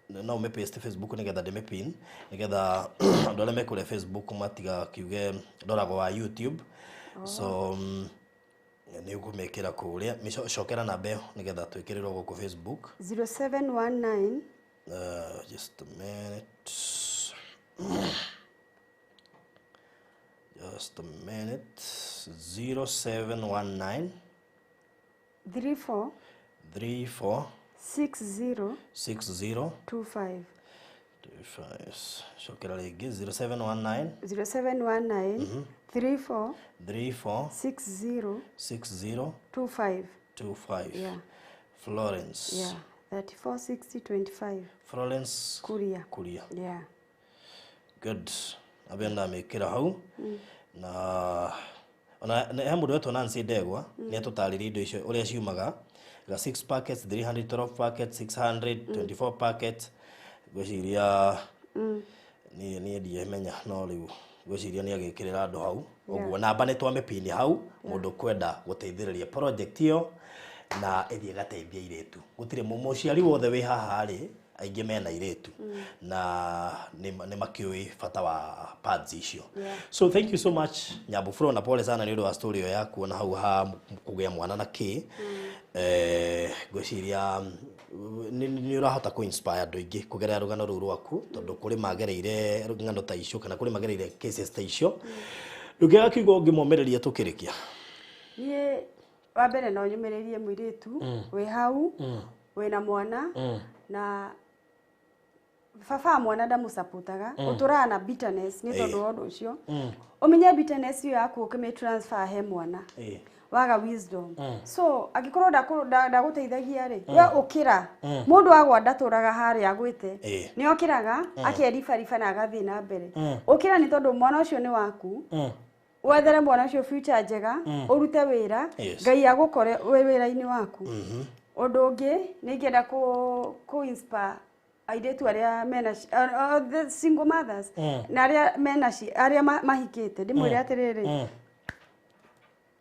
no ũmĩ paste Facebook nĩgetha ndĩmĩ nĩgetha andũ arĩa me kũrĩa Facebook matigakiuge ndoragwo wa YouTube. So nĩ ũkũmĩkĩra kũrĩa. Cokera namba ĩyo nĩgetha twĩkĩrĩrwo gũkũ Facebook. 0719 Just a minute. Just a minute. 0719 34 34 60 60 25. 25. Cokera rĩngĩ, 0719 0719 34 34 60 60 25. 25. Yeah. Florence. Yeah. 34 60 25. Florence Kuria. Kuria. Yeah. Good. Abe ndamĩkĩra hau na ona he mũndũ wetwo Nancy Ndegwa, nĩ atũtarĩria indo icio ũrĩa ciumaga, ga 6 packets 312 packets, 624 packets. Ngwĩciria niĩ ndiemenya, no rĩu ngwĩciria nĩ agĩkĩrĩra andũ hau ũguo. Namba nĩ twamĩpini hau, mũndũ kwenda gũteithĩrĩria project ĩyo na ĩthiĩ ĩgateithia airĩtu. Gũtirĩ mũciari wothe wĩ haha rĩ, aingĩ mena airĩtu na nĩ makĩũĩ bata wa pads icio. So thank you so much, Nyambu Flo, na pole sana nĩ ũndũ wa story ĩyo yaku na hau ha kũgĩa mwana na kĩ. Ngwĩciria nĩ ũrahota kũ inspire andũ aingĩ kũgerera rũgano rũu rwaku, tondũ kũrĩ magereire ng'ano ta icio kana kũrĩ magereire cases ta icio. Ndũngĩaga kiugo ũngĩmomĩrĩria tũkĩrĩkia? Niĩ wa mbere no nyũmĩrĩrie mũirĩtu wĩ hau wĩna mwana na baba wa mwana ndamũsupportaga, ũtũraga na bitterness nĩ tondũ wa ũndũ ũcio. Ũmenye bitterness ĩyo yaku ũkĩmĩ transfer he mwana, waga wisdom. So angĩkorwo ndagũteithagia rĩ, we ũkĩra. Mũndũ agwa ndatũraga harĩa agwĩte, nĩ okĩraga akeribariba na agathiĩ na mbere. Ũkĩra, nĩ tondũ mwana ũcio nĩ waku. Wethere mwana ũcio future njega, ũrute wĩra. Ngai agũkore wĩ wĩra-inĩ waku. Ũndũ ũngĩ nĩ ingĩenda kũ inspire airĩtu arĩa mena the single mothers na arĩa mena arĩa mahikĩte, ndĩmwĩre atĩrĩrĩ,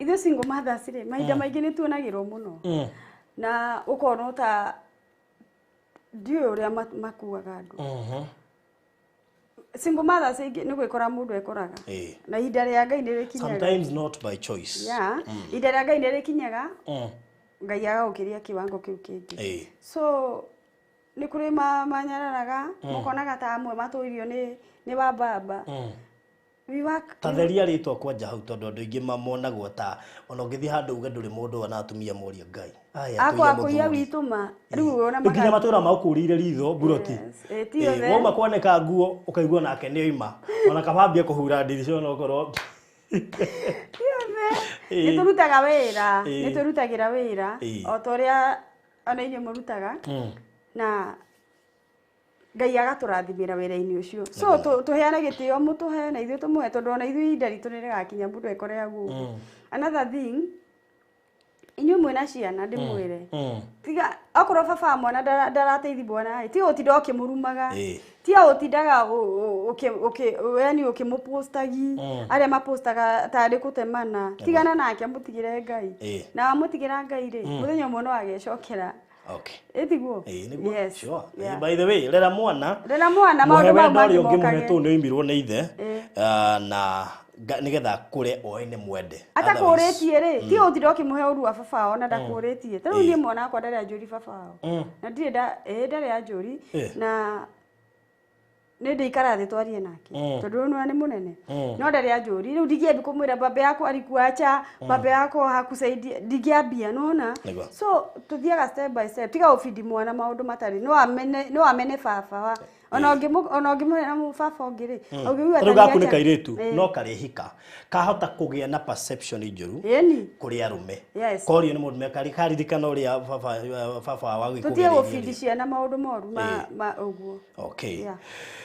ithuĩ single mothers rĩ, mahinda maingĩ nĩ tuonagĩrwo mũno na ũkonwo ta ndiũĩ ũrĩa makuaga andũ. Single mothers aingĩ nĩ gwĩkora mũndũ ekoraga, na ihinda rĩa Ngai nĩ rĩkinyaga. Sometimes not by choice. Yeah, ihinda rĩa Ngai nĩ rĩkinyaga, Ngai agagũkĩria kiwango kĩu kĩngĩ. So nĩ kũrĩ manyararaga, mũkonaga ta amwe matũirio nĩ wa baba. We work. Ta theria rĩtwa kwanja hau, tondũ andũ aingĩ mamonagwo ta ona ũngĩthiĩ handũ uge ndũrĩ mũndũ, ona atumia moria Ngai aya. Akwa akũiya witũ ma rĩu ona nginya matũra maũkũrĩire ritho mburoti. Yes, ti othe. Wauma kwanĩka nguo ũkaigua nake nĩ oima, ona kabambia kũhura ndirica onokorwo. Ti othe. Nĩ tũrutaga wĩra, nĩ tũrutagĩra wĩra o ta ũrĩa ona inyuĩ mũrutaga, na Ngai agatũrathimĩra wĩra-inĩ ũcio. So tũheane gĩtĩo, mũtũhe na ithuĩ tũmũhe, tondũ ona ithuĩ ihinda ritũ nĩ rĩgakinya mũndũ ekore hau ũguo. Another thing, inyuĩ mwĩna ciana, ndĩmwĩre, tiga okorwo baba wa mwana ndarateithia mwana, tiga ũtinda ũkĩmũrumaga, tiga ũtindaga yani ũkĩmũpostagi, arĩa mapostaga tarĩ kũtemana. Tigana nake, mũtigĩre Ngai. Na wamũtigĩra Ngai rĩ, mũthenya ũmwe no agecokera. Ĩtiguo? Ĩĩ, nĩguo. Yes. Sure. Yeah. By the way, rera mwana. Rera mwana, mũhe maũndũ mau wendo ũrĩa mangĩ ũngĩmũhe mokage. tondũ nĩ oimirwo nĩ ithe. Ah, na nĩgetha akũre oĩ nĩ mwende. Atakũrĩtie rĩ, ti ũtinda ũkĩmũhe ũru wa baba wao na ndakũrĩtie. Ta rĩu niĩ mwana wakwa ndarĩ anjũri baba wao, na ndirĩ nda ĩĩ ndarĩ anjũri, na nĩ ndĩikara thĩ twarie nake, tondũ rĩu nĩwe nĩ mũnene, no ndarĩ anjũri. Rĩu ndingĩambia kũmwĩra baba yako alikuacha, baba yako hakusaidia, ndingĩambia nona. Nĩguo. So tuthiaga step by step. Tiga ũbindi mwana maũndũ matarĩ no amene baba wa ona ũngĩmũhe na baba ũngĩ rĩ, ũngĩigua Ta rĩu gaku nĩ atariacha. kairĩtu, no karĩhika kahota kũgĩa na perception njũru Ĩni. kũrĩ arũme. Korio nĩ mũndũ karirikana ũrĩa baba wa Tũtige gũbindi ciana maũndũ moru ma ũguo. Okay. Yeah.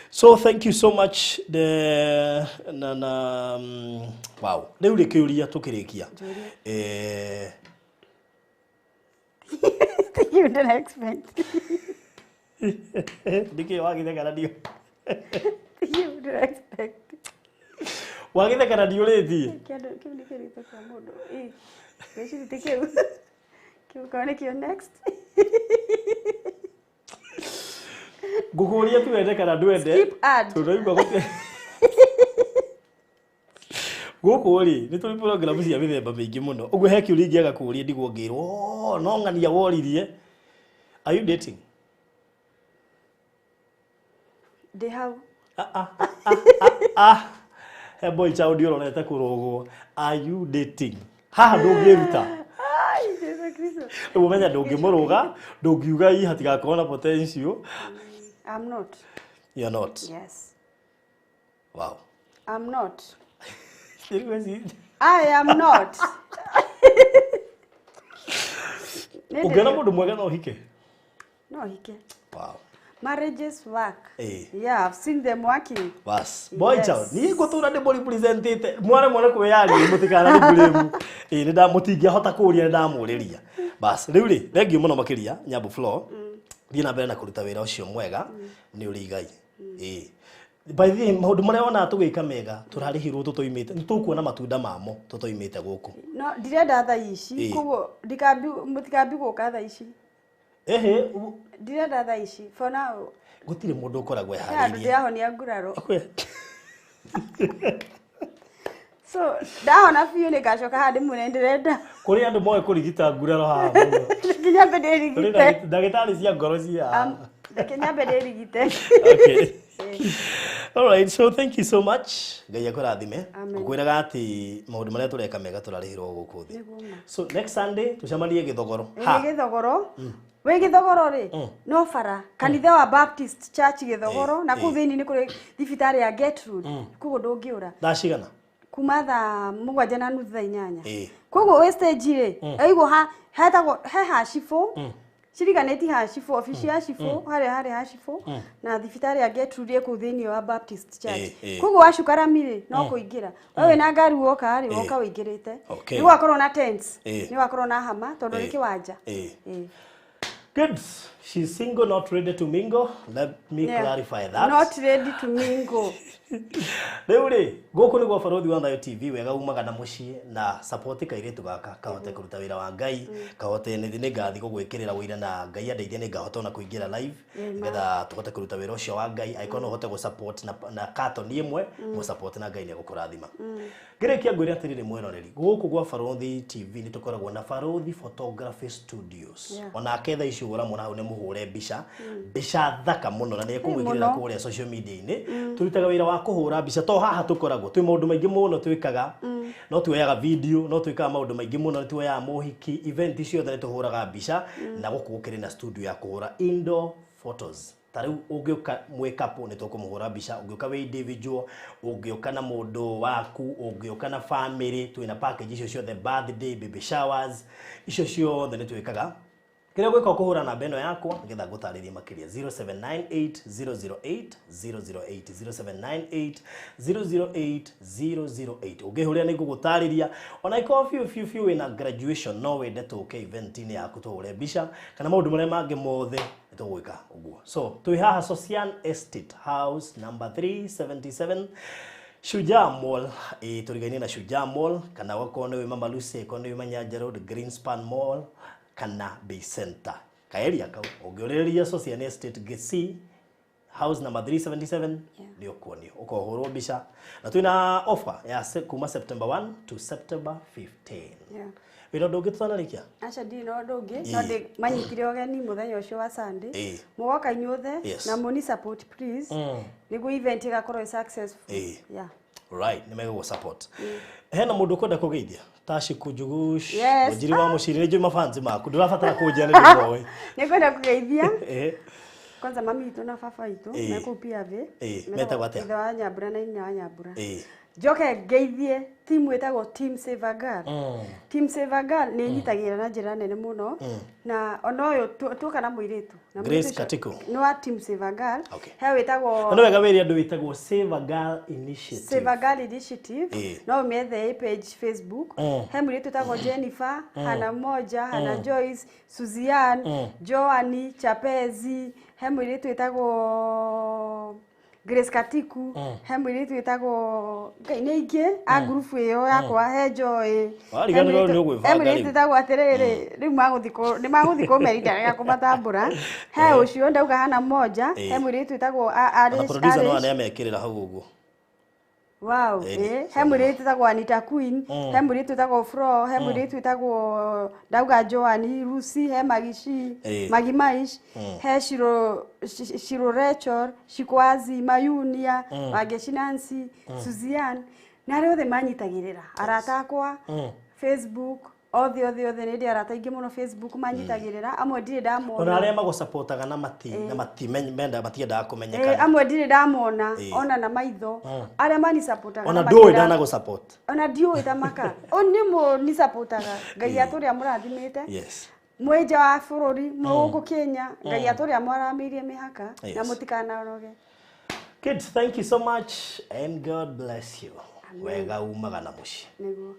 So thank you so much, the na wow. Rĩu rĩkĩũria tũkĩrĩkia. You didn't expect. Ndikĩ wagitheka na ndio. You didn't expect. Wagitheka na ndiũrĩtie. Kĩndũ kĩu nĩ kĩrĩtũ kĩa mũndũ. Ĩ, ngwĩciria ti kĩu. Kĩu korwo nĩkĩo next. Ngũkũria tu wende kana ndwende. Skip ad. Tondũ ndaigua gũtirĩ. Gũkũ rĩ, nĩ tũrĩ program cia mĩthemba mĩingĩ mũno. Ũguo he kĩũria ingĩaga kũũria ndigwo ngĩrwo, "Oh, no ng'ania woririe." Are you dating? Ndĩ hau. Ah, ah, ah, ah, ah. He boy child ũrorete kũrũgwo. Are you dating? Haha ndũngĩruta. Ai, Jesu Kristo. Rĩu ũmenya ndũngĩmũrũga, ndũngiuga ii hatigakorwo na potential. I'm not. You're not. Yes. Wow. I'm not. Rĩu I am not. Nĩ ũngĩona ndĩrĩ- mũndũ mwega no ũhike. No hike. Wow. Marriages work. Eh. Yeah, I've seen them working. Bas. Boy Yes. child, niĩ ngũtũra ndĩ mũrepresentĩte. Mwaremwo nĩ kwĩyaria mũtikana blame. Ĩĩ nĩ nda mũtingĩahota kũũria nĩ ndamũrĩria. Bas, rĩu rĩ, thengiũ mũno makĩria Nyambo Flo. Thiĩ na mbere na kũruta wĩra ũcio mwega nĩ ũrĩ igai. Ĩĩ. By the way, maũndũ marĩa wonaga tũgĩka mega tũrarĩhirwo tũtoimĩte nĩ tũkuona matunda mamo tũtoimĩte gũkũ. No, ndirenda thaa ici. Eh. Koguo ndikambi mũtikambi gũka thaa ici. Ehe, Ndirenda thaa ici. For now, gũtirĩ mũndũ ũkoragwo he handũ eharĩirie. ndĩrahonia nguraro. Akwe. So, ndahona biũ nĩ ngacoka haha ndĩmwĩre ndĩrenda. Kũrĩ andũ moĩ kũrigita nguraro haha mũno. Reke nyambe Kũrĩ ndĩrigite. ndagĩtarĩ cia ngoro cia haha. Reke nyambe ndĩrigite. Okay. All right, so thank you so much. Ngai akũrathime. Amen. Ngũkwĩraga atĩ maũndũ marĩa tũreka mega tũrarĩhĩrwo gũkũ thĩ. Nĩguo ma. So next Sunday tũcemanie Gĩthogoro. Nĩ Gĩthogoro. Wĩ Gĩthogoro rĩ, no bara kanitha wa Baptist Church Gĩthogoro, na kũu thĩinĩ nĩ kũrĩ thibitarĩ ya Gertrude. Koguo ndũngĩũra. Thaa cigana? Kuma thaa 7:30 thaa 8. Eh. Koguo wĩ stage rĩ, aigwo ha hetagwo he ha cibũ. Ciriganĩti ha cibũ, obici ya cibũ, harĩa harĩ ha cibũ, na thibitarĩ ya Gertrude ĩ kũu thĩinĩ wa Baptist Church. Eh. Koguo wacuka rami rĩ, no kũingĩra. We wĩna ngari woka rĩ, woka wĩingĩrĩte. Okay. Nĩ gũgakorwo na tents. Eh. Nĩ gũgakorwo na hama tondũ nĩ kĩwanja. Eh. Good. She's single, not ready to mingle. Let me clarify that. Not ready to mingle. Rĩu rĩ, gũkũ nĩguo Barothi wa Thayo TV wega umaga na mũciĩ na support kairĩtu gaka kahote kũruta wĩra wa Ngai, kahote nĩ nĩngathiĩ gũgwĩkĩrĩra wĩira na Ngai andeithie nĩngahota ona kũingĩra live nĩgetha tũhote kũruta wĩra ũcio wa Ngai. Angĩkorwo no ũhote gũ-support na katoni ĩmwe, mũ-support na Ngai nĩegũkũrathima. Ngĩrĩkia ngwĩre atĩrĩrĩ mwĩroreri, gũkũ gwa Barothi TV nĩ tũkoragwo na Barothi Photography Studios. Onake thaa ici ũramwona hau nĩ mũhũre mbica, mbica thaka mũno na nĩ ekũmwĩkĩrĩra mũno. kũrĩa social media-inĩ. Tũrutaga wĩra wa kũhũra mbica to haha tũkoragwo twĩ maũndũ maingĩ mũno twĩkaga, no tuoyaga video, no twĩkaga maũndũ maingĩ mũno, nĩ tuoyaga mohiki, event ciothe nĩ tũhũraga mbica, na gũkũ gũkĩrĩ na studio ya kũhũra indoor photos. Ta rĩu ũngĩũka mwĩ couple nĩ tũkũmũhũra mbica, ũngĩũka wĩ individual, ũngĩũka na mũndũ waku, ũngĩũka na family, twĩna package icio ciothe, birthday, baby showers, icio ciothe nĩ twĩkaga. Kĩrĩa gwĩka ũkũhũra namba ĩno yakwa nĩgetha ngũtarĩrie makĩria, 0798 008 008, 0798 008 008. Ũngĩhũrĩra nĩ ngũgũtarĩria. Ona ikorwo biũ biũ biũ wĩna graduation, no wende tũke event-inĩ yaku tũhũre mbica kana maũndũ marĩa mangĩ mothe nĩ tũgwĩka ũguo. So twĩ haha Socian Estate House number 377 Shujaa Mall, ĩ tũrigainie na Shujaa Mall, kana wakorwo nĩ wĩ Mama Lucy, akorwo nĩ wĩ Manyanja Road, Greenspan Mall kana Bay Center kaeria kau, ũngĩũrĩrĩria Socian Estate Gate C house number 377 nĩ ũkuonio ũkohũrwo mbica, na twĩna offer ya kuma September 1 to September 15. Wĩna ũndũ ũngĩ tũtanarĩkia? Aca, ndirĩ na ũndũ ũngĩ, no ndĩ manyitire ũgeni mũthenya ũcio wa Sunday. Mũgoka inyuothe na mũni support please, nĩguo event ĩgakorwo ĩ successful. Yeah. Right, nĩ megũgũ support. Hena mũndũ ũkwenda kũgeithia ta Shiku Njugush? Yes. Mũnjiri wa mũciri, nĩ njũĩ mafansi maku, ndũrabatara kũnjia nĩ ndĩmoĩ. Nĩ ngwenda kũgeithia kwanza mami witũ na baba witũ me kũu PRV. Metagwo atĩa? Ithe wa Nyambura na inya wa Nyambura. Njoke Njoke ngeithie timu ĩtagwo Team Save a Girl. Team Save a Girl nĩ ĩnyitagĩrĩra na njĩra nene mũno, na ona ũyũ tuoka na mũirĩtu na Grace mũirĩtu ũcio Katiko. nĩ wa Team Save a Girl. Okay. He wĩtagwo Na nĩ wega wĩre andũ wĩtagwo Save a Girl Initiative. Save a Girl Initiative. No ũmĩethe ĩ page Facebook. He mũirĩtu wĩtagwo Jennifer, Hana Moja, Hana Joyce, Suzanne, Joani Chapezi, he mũirĩtu wĩtagwo Grace Katiku, he mũirĩtu wĩtagwo Ngai nĩ aingĩ a ngurubu ĩyo yakwa, he Joy. Wariganĩrwo nĩ ũgwĩbanga He mũirĩtu rĩu. wĩtagwo atĩrĩrĩ, rĩu magũthiĩ nĩ magũthiĩ kũmerita kũmatambũra. He ũcio ndauga Hana Moja, he mũirĩtu wĩtagwo Na Arish producer no Arish ane amekĩrĩra hau ũguo. Wow, Ĩni, he mũirĩtu wĩtagwo Anita Queen, he mũirĩtu wĩtagwo Flo, he mũirĩtu wĩtagwo Ndauga Joan, Lucy, he Magishi, Magi Maish, he Shiro Shiro Rachel, Shikwazi, Mayunia, Wangeshi Nancy, Suzanne, na arĩa othe manyitagĩrĩra arata akwa Facebook, othe othe othe, nĩ ndĩ arata aingĩ mũno Facebook manyitagĩrĩra, amwe ndirĩ Ona ndamona. arĩa magũcapotaga na mati na mati menda matiendaga kũmenyekana. Amwe ndirĩ ndamona ona na maitho, arĩa manicapotaga. Ona ndũĩ ndanagũsupport. Ona ndiũĩ ta maka o nĩ mũ nicapotaga, Ngai atũrĩa mũrathimĩte. Mwĩ nja wa bũrũri, mwĩ gũkũ Kenya, Ngai atũrĩa mwaramĩirie mĩhaka na mũtikananoge. Kids, thank you so much and God bless you. Wega umaga na mũciĩ. Nĩguo.